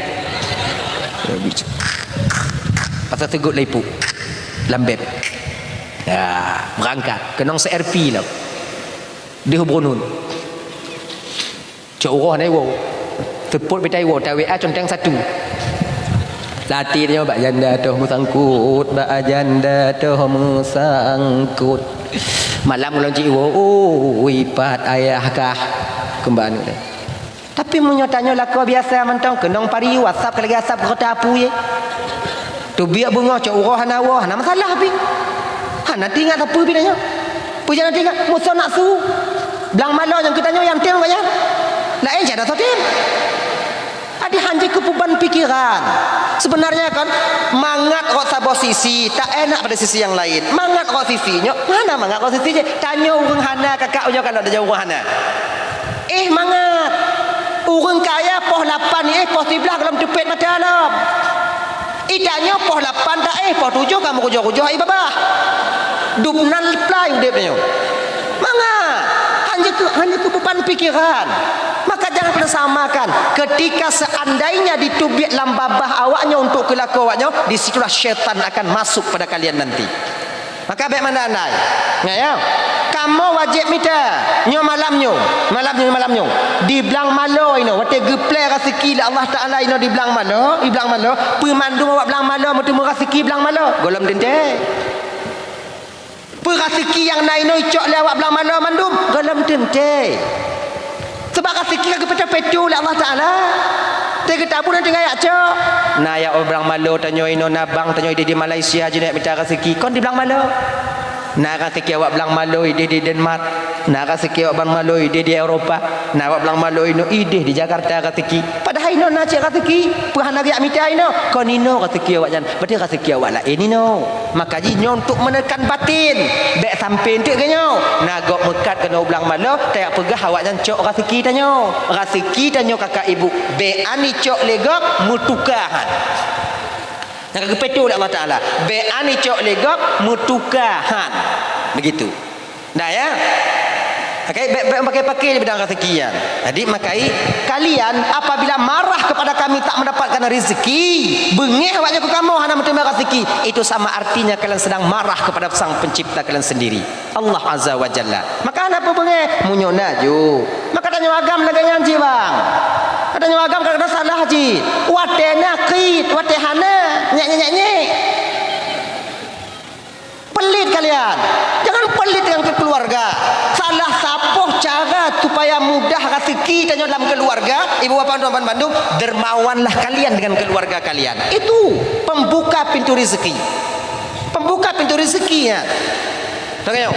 Pasal seugot laipu lambeb. Ya, berangkat. Keunong se-R P lah. Deuh brunun. Cok uroh na iwoe. Teupot bita iwoe, ta W A conteng satu. Lati nyoe bak janda toh meusangkut, bak janda toh meusangkut. Malam ulôn cit iwoe, ui pat ayah kah. Keumbang aneuk tadi. Tapi meunyoe tanyoe lakoe biasa mantong, keunong pari, WhatsApp ka lagée asap geureuta apui. Teubiet beungoh cok uroh hana woe, hana masalah pih. Hana teuingat sapeue pih tanyoe. Peue nyang teuingat? Musoh nafsu. Blang malo nyang keu tanyoe nyang tem gobnyan. Laén cit hana soe tem. Adi hanjeuet keu peuban pikeran. Sebenarnya kan, mangat rot saboh sisi, tak enak pada sisi yang lain. Mangat rot sisi nyoe, hana mangat rot sisi jih. Tanyoe ureuëng hana, kakak ujoe kalon tanyoe ureuëng hana. Eh, mangat. Ureuëng kaya poh lapan, eh, poh siblaih gohlom teupet mata lom. Itanyoe poh lapan ta éh, poh tujoh ka meukujoh-kujoh ai babah. Dubnan plai udeb tanyoe. Mangat. Hanya keu, hanya keu beban pikiran. Maka jangan pernah samakan. Ketika seandainya ditubiet lam babah awaknyoe untuk keu lakoe awaknyoe, di situlah syaitan akan masuk pada kalian nanti. Maka bék mandai-andai. Ngat ya. Kamoe wajéb mita. Nyoe malam nyoe, malam nyoe, malam nyoe. Di Blang Malo inoe, watée geuplé raseuki lé Allah Taala inoe di Blang Malo, di Blang Malo, peue mandum awak Blang Malo meuteumé raseuki Blang Malo. Gohlom teuntée. Peue raseuki nyang na inoe icok lé awak Blang Malo mandum, gohlom teuntée. Sabab raseuki ka geupeutoh-peutoh lé Allah Taala. Teugeutabu dan tinggai cok. Na ya awak Blang Malo tanyoe inoe, na bang tanyoe di, di Malaysia jinoe mita raseuki, kon di Blang Malo. Na raseuki awak Blang Malo ideh di Denmark, na raseuki awak Blang Malo ideh di Eropa, na awak Blang Malo inoe ideh di Jakarta raseuki. Padahai inoe na cit raseuki, peue hana geujak mita inoe? Kon inoe raseuki awaknyan, berarti raseuki awak laén inoe. Maka jih nyoe untuk menekan batin, bék sampai enteuk geuh nyoe. Na gob meukat keunoe Blang Malo, tajak peugah awaknyan cok raseuki tanyoe. Raseuki tanyoe kakak ibu, bék an icok lé gob meutuka han. Nyang ka geupeutoh lé Allah Taala, bék an icok lé gob meutuka han. Begitu. Dah ya? Oke, bék, bék pakai-pakai di bidang raseuki nyan. Jadi makai kalian apabila marah kepada kami tak mendapatkan rezeki, beungéh awaknyan keu kamoe hana meuteumé raseuki, itu sama artinya kalian sedang marah kepada Sang Pencipta kalian sendiri, Allah Azza wa Jalla. Maka hana peubeungéh, meunyoe na ju. Maka tanyoe agam lagée nyan cit bang. Tanyoe agam kadang-kadang salah cit. Watée na krit, watée hana, nyek-nyek-nyek. Pelit kalian. Jangan pelit dengan keluarga. Salah saboh cara supaya mudah raseuki tanyoe dalam keluarga, ibu bapa tuan bandum, dermawanlah kalian dengan keluarga kalian. Itu pembuka pintu rezeki. Pembuka pintu rezeki ya. Tanyoe.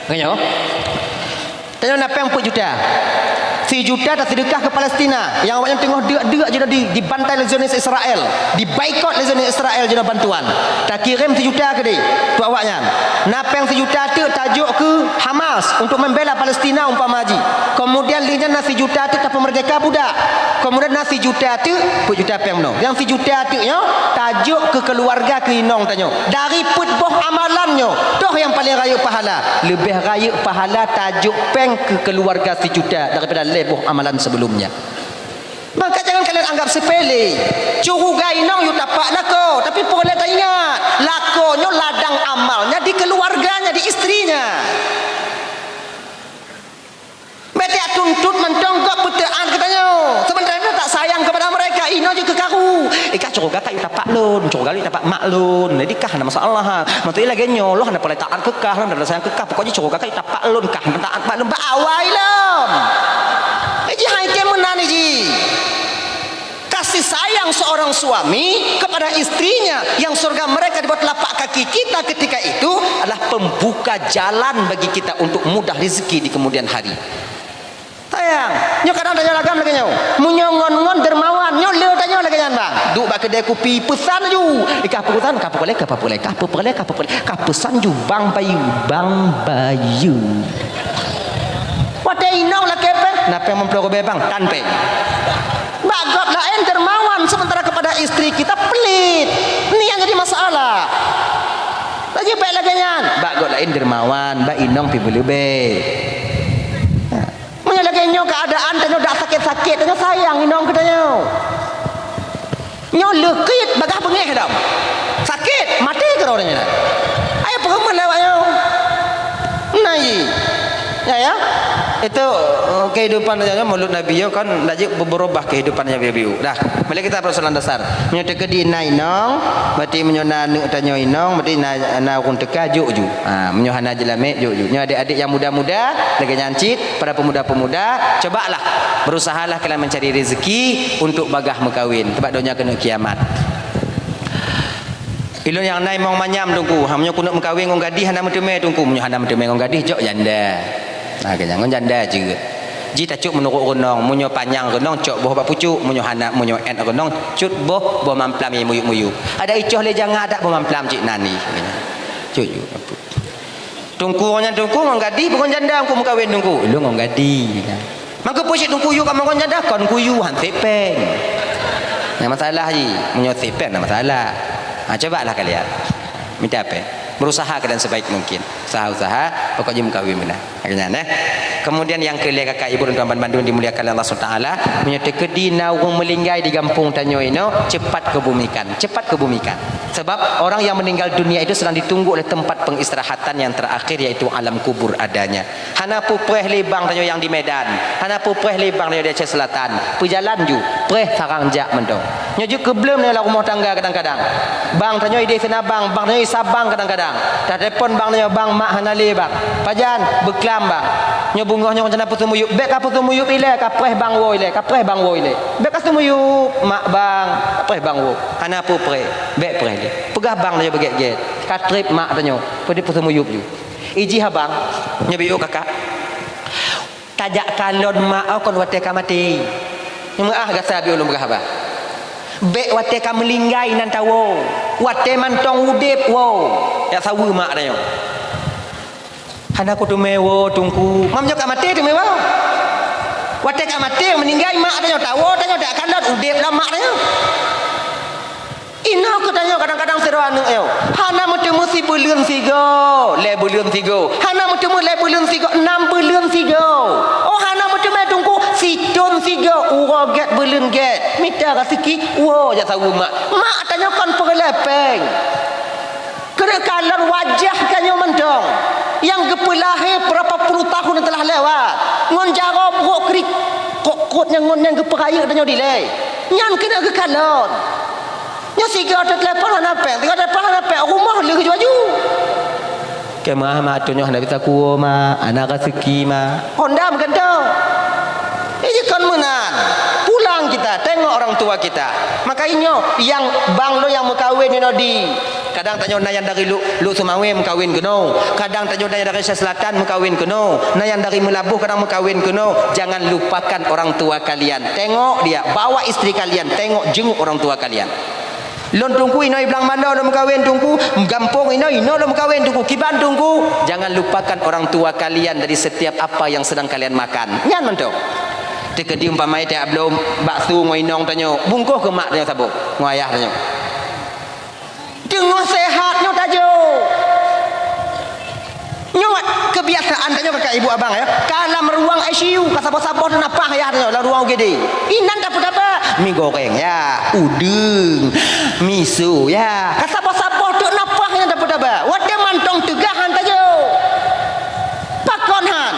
Tanyoe. Tanyoe na péng peuet juta. Sijuta taseudekah keu Palestina nyang awaknyan teungoh deuk-deuk jinoe di, dibantai lé Zionis Israel, dibaikot lé Zionis Israel jinoe bantuan. Takirém sijuta keudeh untuk awaknyan. Na péng sijuta teuk tajok keu Hamas untuk membela Palestina umpama jih. Kemudian lheueh nyan na sijuta teuk tapeumeurdeka budak. Kemudian na sijuta teuk, peuet juta péng bunoe. Nyang sijuta teuk nyoe tajok keu keuluwarga keu inong tanyoe. Dari peuet boh amalan nyoe, toh nyang paleng rayeuk pahala. Leubeh rayeuk pahala tajok péng keu keuluwarga sijuta daripada lhée boh amalan sebelumnya. Maka jangan kalian anggap sepele. Curuga inong yue tapak lakoe, tapi peureulée taingat, lakoe nyoe ladang amalnya di keluarganya, di istrinya. Bék tajak tuntut mantong gob peuteuan geutanyoe. Sebenarnya tak sayang kepada mereka. Inoe jeuet keu karu. Eh, kah curuga kah yue tapak lôn, curuga lôn yue tapak mak lôn. Jadi kah hana masalah. Maksudnya lagée nyoe, lôn hana peureulée taát keu kah, lôn hana sayang keu kah. Pokoknya curuga kah yue tapak lôn, kah hana taát bak lôn. Bak awai lom. Eh, jih hai kée meunan jih. Kasih sayang seorang suami kepada istrinya yang surga mereka di bawah telapak kaki kita ketika itu adalah pembuka jalan bagi kita untuk mudah rezeki di kemudian hari. Sayang, nyoe kadang tanyoe agam lagée nyoe. Meunyoe ngon-ngon dermawan, nyoe le tanyoe lagée nyan bang. Duek bak keudée kupi, peusan ju. Ikah peusan, kah peureulée, kah peureulée, kah peureulée, kah peureulée, kah peusan ju Bang Bayu, Bang Bayu. Watée inong lakée péng, na péng meuplôh ribée bang, tan péng. Bak gob laén dermawan, sementara kepada istri kita pelit. Ni yang jadi masalah. Lagi baik lagée nyan, bak gob laén dermawan, bak inong pi beuleubeh. Meunyoe lagée nyoe keuadaan tanyoe dak sakét-sakét, tanyoe sayang inong keu tanyoe. Nyoe leukit bagah beungéh dam. Sakét, maté keudroe nyan. Ayo peureumeun lewat nyoe. Nah, iya. Ya, ya. Itu, eh, kehidupan nyoe, Maulud Nabi nyoe kan dak jeuet berubah kehidupan nyoe biu-biu. Dah, mulai kita persoalan dasar. Meunyoe teukeudi na inong, berarti meunyoe na aneuk tanyoe inong, berarti na, na ureuëng teuka jok ju. Ha, meunyoe hana jeulamé jok ju. Nyoe adik-adik yang muda-muda, lagée nyan cit, para pemuda-pemuda, cobalah, berusahalah kalian mencari rezeki untuk bagah meukawin, sebab donya keuneuk kiamat. Ilôn nyang na imong manyam teungku, ha, meunyoe keuneuk meukawin ngon gadih hana meuteumé teungku, meunyoe hana meuteumé ngon gadih jok janda. Ha, keu nyan ngon janda jeuet. Jih tacok meunurot reunong, meunyoe panyang reunong cok boh bak pucuk, meunyoe hana, meunyoe ét reunong cut boh, boh mamplam nyang muyueb-muyueb. Adak icoh lé janga adak boh mamplam cit nan jih. Cut ju. Teungku ngon nyan teungku ngon gadih bukan janda, teungku meukawen teungku. Ilôn ngon gadih. Mangko peue cit teungku yue kamoe ngon janda kon keu yue han sép péng. Nyang masalah jih, meunyoe sép péng na masalah. Ha, cobalah kalian. Mita péng. Berusaha keuadaan sebaik mungkin. Usaha-usaha, pokok jih meukawen meunan. Lagèe nyan, eh. Kemudian nyang keulhèe, kakak ibu dan tuan-tuan bandum dimuliakan Allah Subhanahu wa Taala, meunyoe teukeudi na ureueng meuninggai di gampông tanyoe inoe, cepat kebumikan, cepat kebumikan. Sebab orang yang meninggal dunia itu sedang ditunggu oleh tempat pengistirahatan yang terakhir, yaitu alam kubur adanya. Hana peupreh lé bang tanyoe nyang di Medan, hana peupreh lé bang tanyoe di Aceh Selatan. Peujalan ju, preh sarang jak mantong. Nyoe jeuet keubleuen nyoe lam rumoh tangga kadang-kadang. Bang tanyoe idéh Seunabang, bang tanyoe i Sabang kadang-kadang. Tatelepon bang tanyoe, "Bang, mak hana lé, bang." "Pajan?" "Beuklam, bang." "Nyoe beungoh nyoe rencana peuseumuyueb." "Bèk ka peuseumuyueb ilèe, ka preh bang woe ilèe, ka preh bang woe ilèe." "Bèk ka seumuyueb, mak, bang, ka preh bang woe." "Hana peupreh, bèk preh lé." Peugah bang tanyoe beugèt-gèt. Ka trép mak tanyoe, peudeuh peuseumuyueb ju. Ijih abang, nyoe biyeu kakak. Tajak kalon mak oh kon watèe ka maté. Nyang meu'ah gasa biyeu lôn peugah haba. Bèk watèe ka meulinggai nan tawoe. Watèe mantong udép woe. Jak saweue mak tanyoe. Hana kuteumé woe, Teungku. Mam nyoe ka maté teumé woe. Watèe ka maté, meuninggai mak tanyoe, tawoe tanyoe, tajak kalon udép lom mak tanyoe. Inoe keuh tanyoe kadang-kadang sidroe aneuk nyoe, hana meuteumé sibuleuen sigoe, lhèe buleuen sigoe, hana meuteumé lhèe buleuen sigoe, nam buleuen sigoe. Oh, hana meuteumé Teungku, sithon sigoe, uroe gèt buleuen gèt. Mita raseuki, woe jak saweue mak. Mak tanyoe kon peureulèe pèng. Keuneuk kalon wajah tanyoe mantong nyang geupeulahé beurapa puluh tahun nyang teulah lewat, ngon jaroe brôk kriet, kot-kot nyang ngon nyang geupeurayeuk tanyoe dilèe. Nyan keuneuk geukalon. Nyoe sigoe teutelepon hana pèng, sigoe teutelepon hana pèng, rumoh lheueh ju-aju. Keumah mak, tanyoe hana bisa kuwoe mak, hana raseuki mak. Honda meugantoe. Ih, jikon meunan. Pulang kita, tengok orang tua kita. Maka inyoe, nyang bang lôn nyang meukawen inoe di. Kadang tanyoe na nyang dari Luk, Luk Seumawé meukawen keunoe. Kadang tanyoe na nyang dari Aceh Selatan meukawen keunoe. Na nyang dari Meulaboh kadang meukawen keunoe. Jangan lupakan orang tua kalian. Tengok dia, bawa istri kalian, tengok jenguk orang tua kalian. Lôn Teungku inoe i Blang Manoe lôn meukawen Teungku, gampông inoe, inoe lôn meukawen Teungku, kiban Teungku. Jangan lupakan orang tua kalian dari setiap apa yang sedang kalian makan. Nyan mantong. Teukeudi umpama tajak bloe bakso ngon inong tanyoe, bungkôh keu mak tanyoe saboh, ngon ayah tanyoe. Teungoh sehat nyoe tajok. Nyoe keubiasaan tanyoe kakak ibu abang ya. Ka lam ruang I C U, ka saboh-saboh teuk napah yah tanyoe lam ruang U G D. Inan tapeutaba, mi goreng ya, udeueng, miso ya. Ka saboh-saboh teuk napah inan tapeutaba. Watèe mantong teuga han tajok. Pakon han?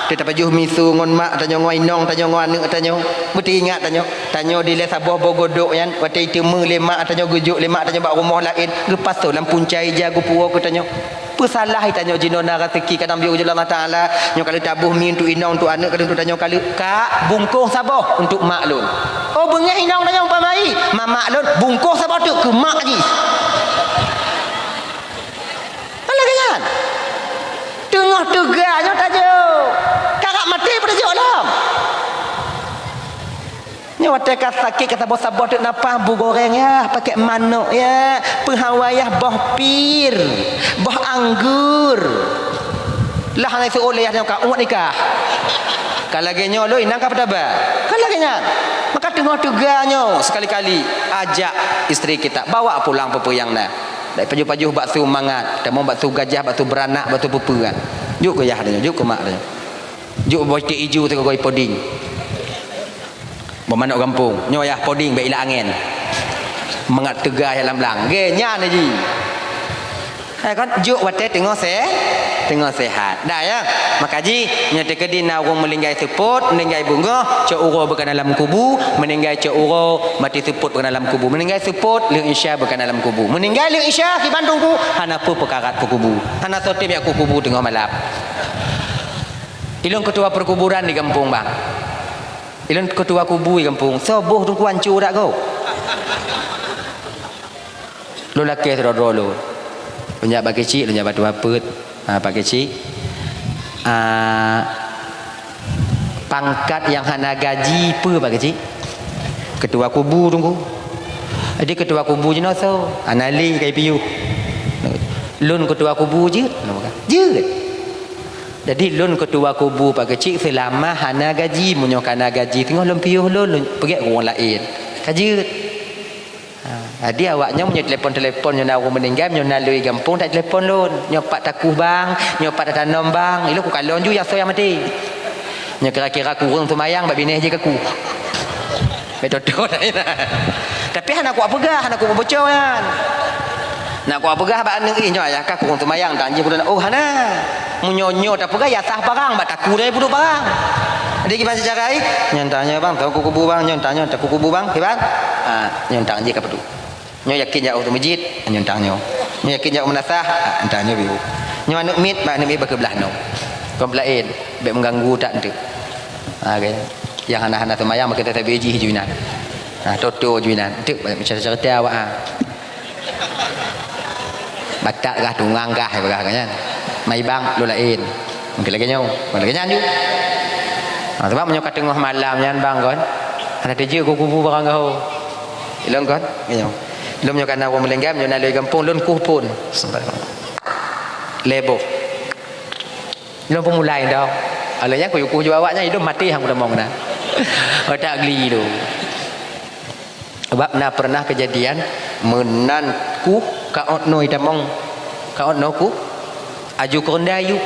Teutab pajoh miso ngon mak tanyoe, ngon inong tanyoe, ngon aneuk tanyoe. Beuteuingat tanyoe. Tanyoe dilèe saboh boh godok nyan, watèe iteumé lé mak tanyoe, geujok lé mak tanyoe bak rumoh laén, geupasoe lam punca ija geupuwoe keu tanyoe. Peusalah tanyoe jinoe na raseuki kadang biyeu jeuet lé Allah Taala, nyoe ka lheueh taboh mi untuk inong, untuk aneuk, ka lheueh untuk tanyoe ka lheueh, kak, bungkôh saboh untuk mak lôn. Oh, beungèh inong tanyoe umpama i, ma mak lôn, bungkôh saboh teuk keu mak jih. Kan lagèe nyan. Teungoh teuga nyoe tajok. Karab maté pun tajok lom. Nyoe watèe ka sakét, ka saboh-saboh teuk napah, bu goreng ya, pakèk manok ya, peuhawa ya, boh pir, boh anggur. Lah hana iseuôt lé yah nyoe ka uet nikah. Ka lagèe nyoe lôn inong ka peutaba. Kan lagèe nyan. Maka teungoh teuga nyoe sekali-kali ajak istri kita, bawa pulang peue-peue nyang na. Dak pajoh-pajoh bakso mangat, tamong bakso gajah, bakso beranak, bakso peue-peue kan. Jok keu yah tanyoe, jok keu mak tanyoe. Jok boh iték ijo sigoe-goe poding. Boh manok gampông, nyoe yah poding bèk ilak angèn. Mangat teuga yah lam blang. Gèt nyan ji. Hai kan, jok watèe teungoh se-, teungoh sehat. Dah ya. Maka ji, nyoe teukeudi na ureueng meuninggai seupôt, meuninggai beungoh, cok uroe beu kana lam kubu, meuninggai cok uroe, maté seupôt beu kana lam kubu. Meuninggai seupôt, lheueh Isya beu kana lam kubu. Meuninggai lheueh Isya, kiban Teungku, hana peue peukarat peukubu. Hana soe tem jak kukubu teungoh malam. Ilôn keutua perkuburan di gampông, bang. Ilôn keutua kubu di gampông. Soe boh Teungku, anco dak gob. Lôn lakèe sidroe-droe lôn. Lôn jak Pak Keuchik, lôn jak Pak Tuha Peuet. Ha, Pak Keuchik. Ah, pangkat nyang hana gaji peue, Pak Keuchik? Keutua kubu, Teungku. Jadi keutua kubu jinoe soe? Hana lé, ka jipiôh. Lôn keutua kubu jeuet? Jeuet. Jadi lôn keutua kubu, Pak Keuchik, seulama hana gaji. Meunyoe ka na gaji, teungoh lôn piôh lôn, lôn peugèt keu ureueng laén. Ka jeuet. Ha. Jadi awak nyoe meunyoe telepon-telepon, nyoe na ureuëng meuninggai, nyoe na lôn gampông, tak telepon lôn. Nyoe pat takuh bang, nyoe pat tatanom bang. Ilôn kukalon ju nyang soe nyang maté. Nyoe kira-kira kureueng seumayang bak binéh jih kaku. Bèk toto laén. Tapi hana kupeugah, hana kuboco nyan. Na kupeugah bak aneuk, "Ih, nyoe ayah kah kureueng seumayang, dang jih kudu na." Oh, hana. Meunyoe nyoe tapeugah, ya sah parang, bak taku dai peuduek parang. Jadi kiban seucara, "Ih, nyoe tang nyoe bang, tang kubu bang, nyoe tang nyoe, tang kubu bang, kiban?" Ha, nyoe tang jih ka peuduek. Nyoe yakin jak u meuseujid, nyoe tang nyoe. Nyoe yakin jak u meunasah, ah, tang nyoe biu. Nyoe aneuk miet, mak aneuk miet bak keublah nyoe. Kon peulaén, bèk meuganggu that eunteuk. Ha, kan? Nyang hana-hana seumayang, bak kita sabe jih ju inan. Ha, toto ju inan. Eunteuk, macam cerita awak, ha. Batak kah, tungang kah, peugah nyan. Mai bang, lôn laén. Mungkin lagèe nyoe, mungkin lagèe nyan ju. Ha, sebab meunyoe ka teungoh malam nyan bang kon, hana teujeuet ku kubu barang gaho. Ilôn kon, nyoe. Ilôn meunyoe kana ureuëng meuninggai, meunyoe na lôn gampông, lôn kuh phôn. Lhèe boh. Ilôn peumulai dah. Alah nyan kuyue kuh ju awak nyan, ilôn maté han kutamong na. Otak geli tu. Sebab na pernah kejadian, meunan kuh ka ot noe tamong. Ka ot noe kuh. Aju keureunda aju.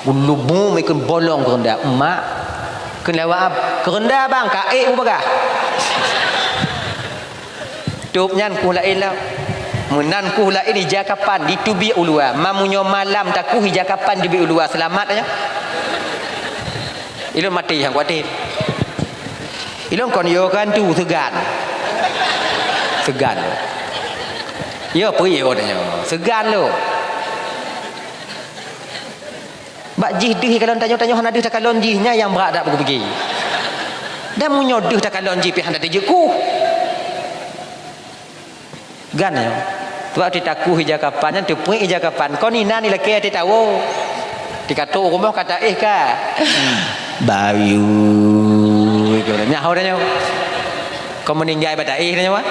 Ulubu meukeun bolong keureunda. Mak, kheun lé awak, "Keureunda bang, ka ék bubagah." Tôb nyan kuh laén lah. Meunan kuh laén ija kapan ditubiek u luwa. Ma meunyoe malam takuh ija kapan ditubiek u luwa, seulamat nyan. Ilôn maté nyang kuatir. Ilôn kon yo kan tu seugan. Seugan. Yo peue yo tanyoe. Seugan lôn. Bak jih deuh kalon tanyoe, tanyoe hana deuh takalon jih, nyan nyang brat dak beugeupeugé. Dan meunyoe deuh takalon jih pih hana teujeuet kuh. Gan nyoe. Sebab teuh takuh ija kapan nyan, teupeuék ija kapan. Kon inan ilakée até tawoe. Tikatok rumoh kata éh ka. Bayu. Nyaho dah nyoe. Kon meuninggai bak taéh dah nyoe.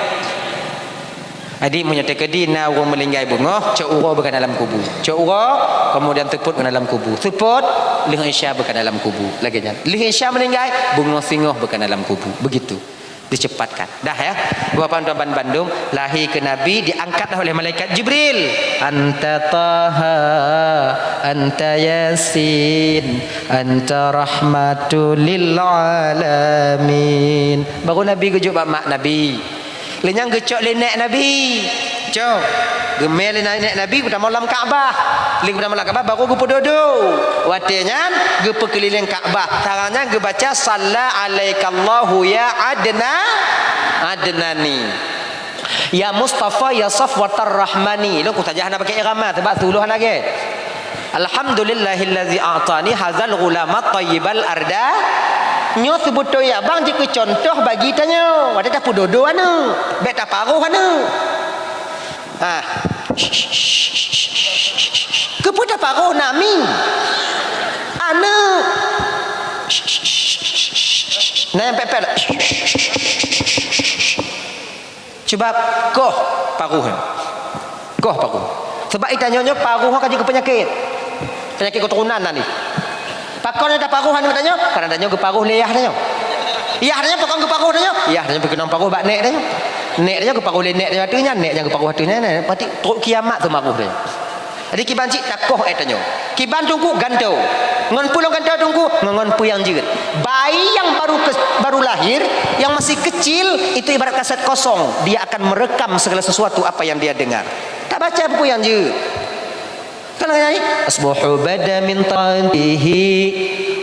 Jadi meunyoe teukeudi na ureuëng meuninggai beungoh, cok uroe beuka dalam kubu. Cok uroe, kemudian seupôt beuka dalam kubu. Seupôt, lheueh isya beuka dalam kubu. Lagée nyan. Lheueh isya meuninggai, beungoh singoh beuka dalam kubu. Begitu. Dicepatkan. Dah ya. Bapak Tuan bandum, lahé keu Nabi diangkat oleh malaikat Jibril. Anta Taha, anta Yasin, anta rahmatul lil alamin. Baru Nabi geujok bak mak Nabi. Lheueh nyan geucok lé nèk Nabi. Cok. Geumè lé nèk Nabi geutamong lam Ka'bah. Lheueh geutamong lam Ka'bah baru geupeudodo. Watée nyan geupeukeulileng Ka'bah. Saran nyan geubaca, "Salla alaikallahu ya Adna, Adnani. Ya Mustafa, ya Safwatar Rahmani." Lôn kusaja hana pakai irama sebab suluh hana gét. Alhamdulillahillazi a'tani hazal ghulama thayyibal arda. Nyoe seubeutôi abang jikeu contoh bagi tanyoe. Watée tapeudodo aneuk, bék taparoh aneuk. Ah. Keupeue taparoh nami? Aneuk. Nah, nyang pepet. Sebab koh paruh nyoe. Koh paruh. Sebab itanyoe nyoe paruh ka jeuet keu peunyakét. Peunyakét keuturonan nan ni. Pakon nyang taparuh aneuk tanyoe? Karena tanyoe geuparuh lé yah tanyoe. Yah tanyoe pakon geuparuh tanyoe? Yah tanyoe peukeunong paruh bak nèk tanyoe. Nèk tanyoe geuparuh lé nèk tanyoe ateueh nyan, nèk nyang geuparuh ateueh nyan, nyan. Berarti trok kiamat tu maruh tanyoe. Jadi kiban cit takoh ék tanyoe. Kiban teungku gantoe. Ngon peue lôn gantoe teungku? Ngon, ngon peue nyang jeuet. Bayi yang baru ke-, baru lahir, yang masih kecil, itu ibarat kaset kosong. Dia akan merekam segala sesuatu apa yang dia dengar. Tabaca peue nyang jeuet. Kan nyanyi? Asbahu bada min ta'atihi,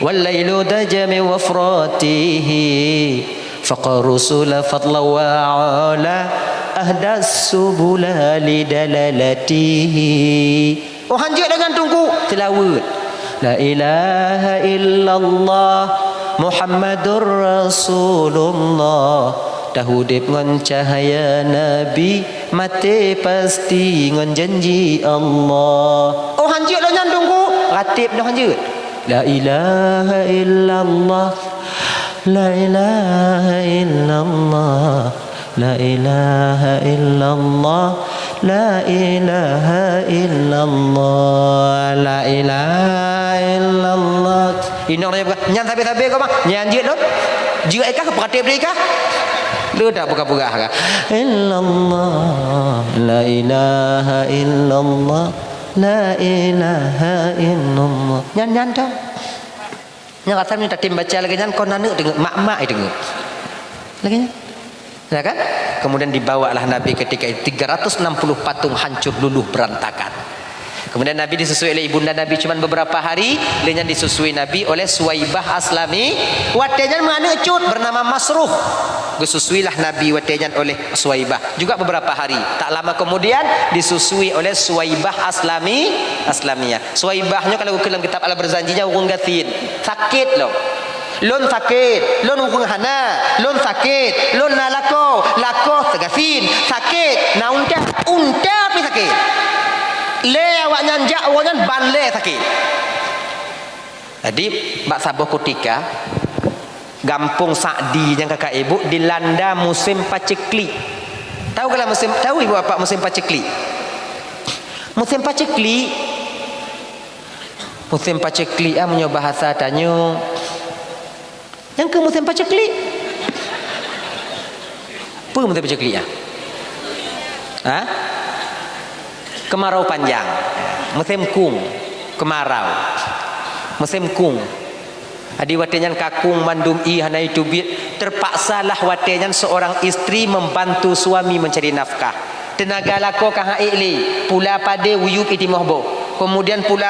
wal lailu daja min wafratihi. Faqaru sula fadla wa ala ahdas subula lidalalatihi. Oh, hanjeuet deungon teungku, seulaweuet. La ilaha illallah Muhammadur Rasulullah. Taudép ngon cahya Nabi, maté pasti ngon janji Allah. Oh, hanjeuet lôn nyan teungku, ratib noh hanjeuet. La ilaha illallah, la ilaha illallah, la ilaha illallah, la ilaha illallah, la ilaha illallah. Inong nyan, nyan sabe-sabe kau mah, nyan jeuet lôn. Jeuet kah, peuratéb deh kah? Betul tak peugah-peugah kan? Illallah, la ilaha illallah, la ilaha illallah. Nyan, nyan tu. Nyan rasa ni tatem baca lagèe nyan, kon aneuk deungö, mak-mak deungö. Lagèe nyan. Ya kan? Kemudian dibawalah Nabi ketika itu tiga ratus enam puluh patung hancur luluh berantakan. Kemudian Nabi disusui oleh ibunda Nabi cuman beberapa hari, lheueh nyan disusui Nabi oleh Suwaibah Aslami. Watèe nyan meuaneuk cut bernama Masruh. Geususuilah Nabi watèe nyan oleh Suwaibah. Juga beberapa hari. Tak lama kemudian disusui oleh Suwaibah Aslami, Aslamiyah. Suwaibah nyoe kalau geukeue lam kitab Al-Barzanji nyan ureueng gasien. Sakét lom. Lôn sakét, lôn ureueng hana, lôn sakét, lôn na lakoe, lakoe teugasien, sakét, na unta, unta pih sakét. Lé awaknyan jak, awaknyan ban lé sakét. Jadi, bak saboh kutika, gampông Sa'di nyang kakak ibu dilanda musém paceklik. Tahu kala musém, tahu ibu bapak musém paceklik? Musém paceklik, musém paceklik, ah, meunyoe bahasa tanyoe, nyang keu musém paceklik. Peue musém paceklik, ah? Ha? Kemarau panjang. Musém kung, kemarau. Musém kung. Jadi watèe nyan kakung mandum ié hana jiteubiet, terpaksalah watèe nyan seorang istri membantu suami mencari nafkah. Teunaga lakoe ka han ék lé, pula padé uyueb itimoh boh. Kemudian pula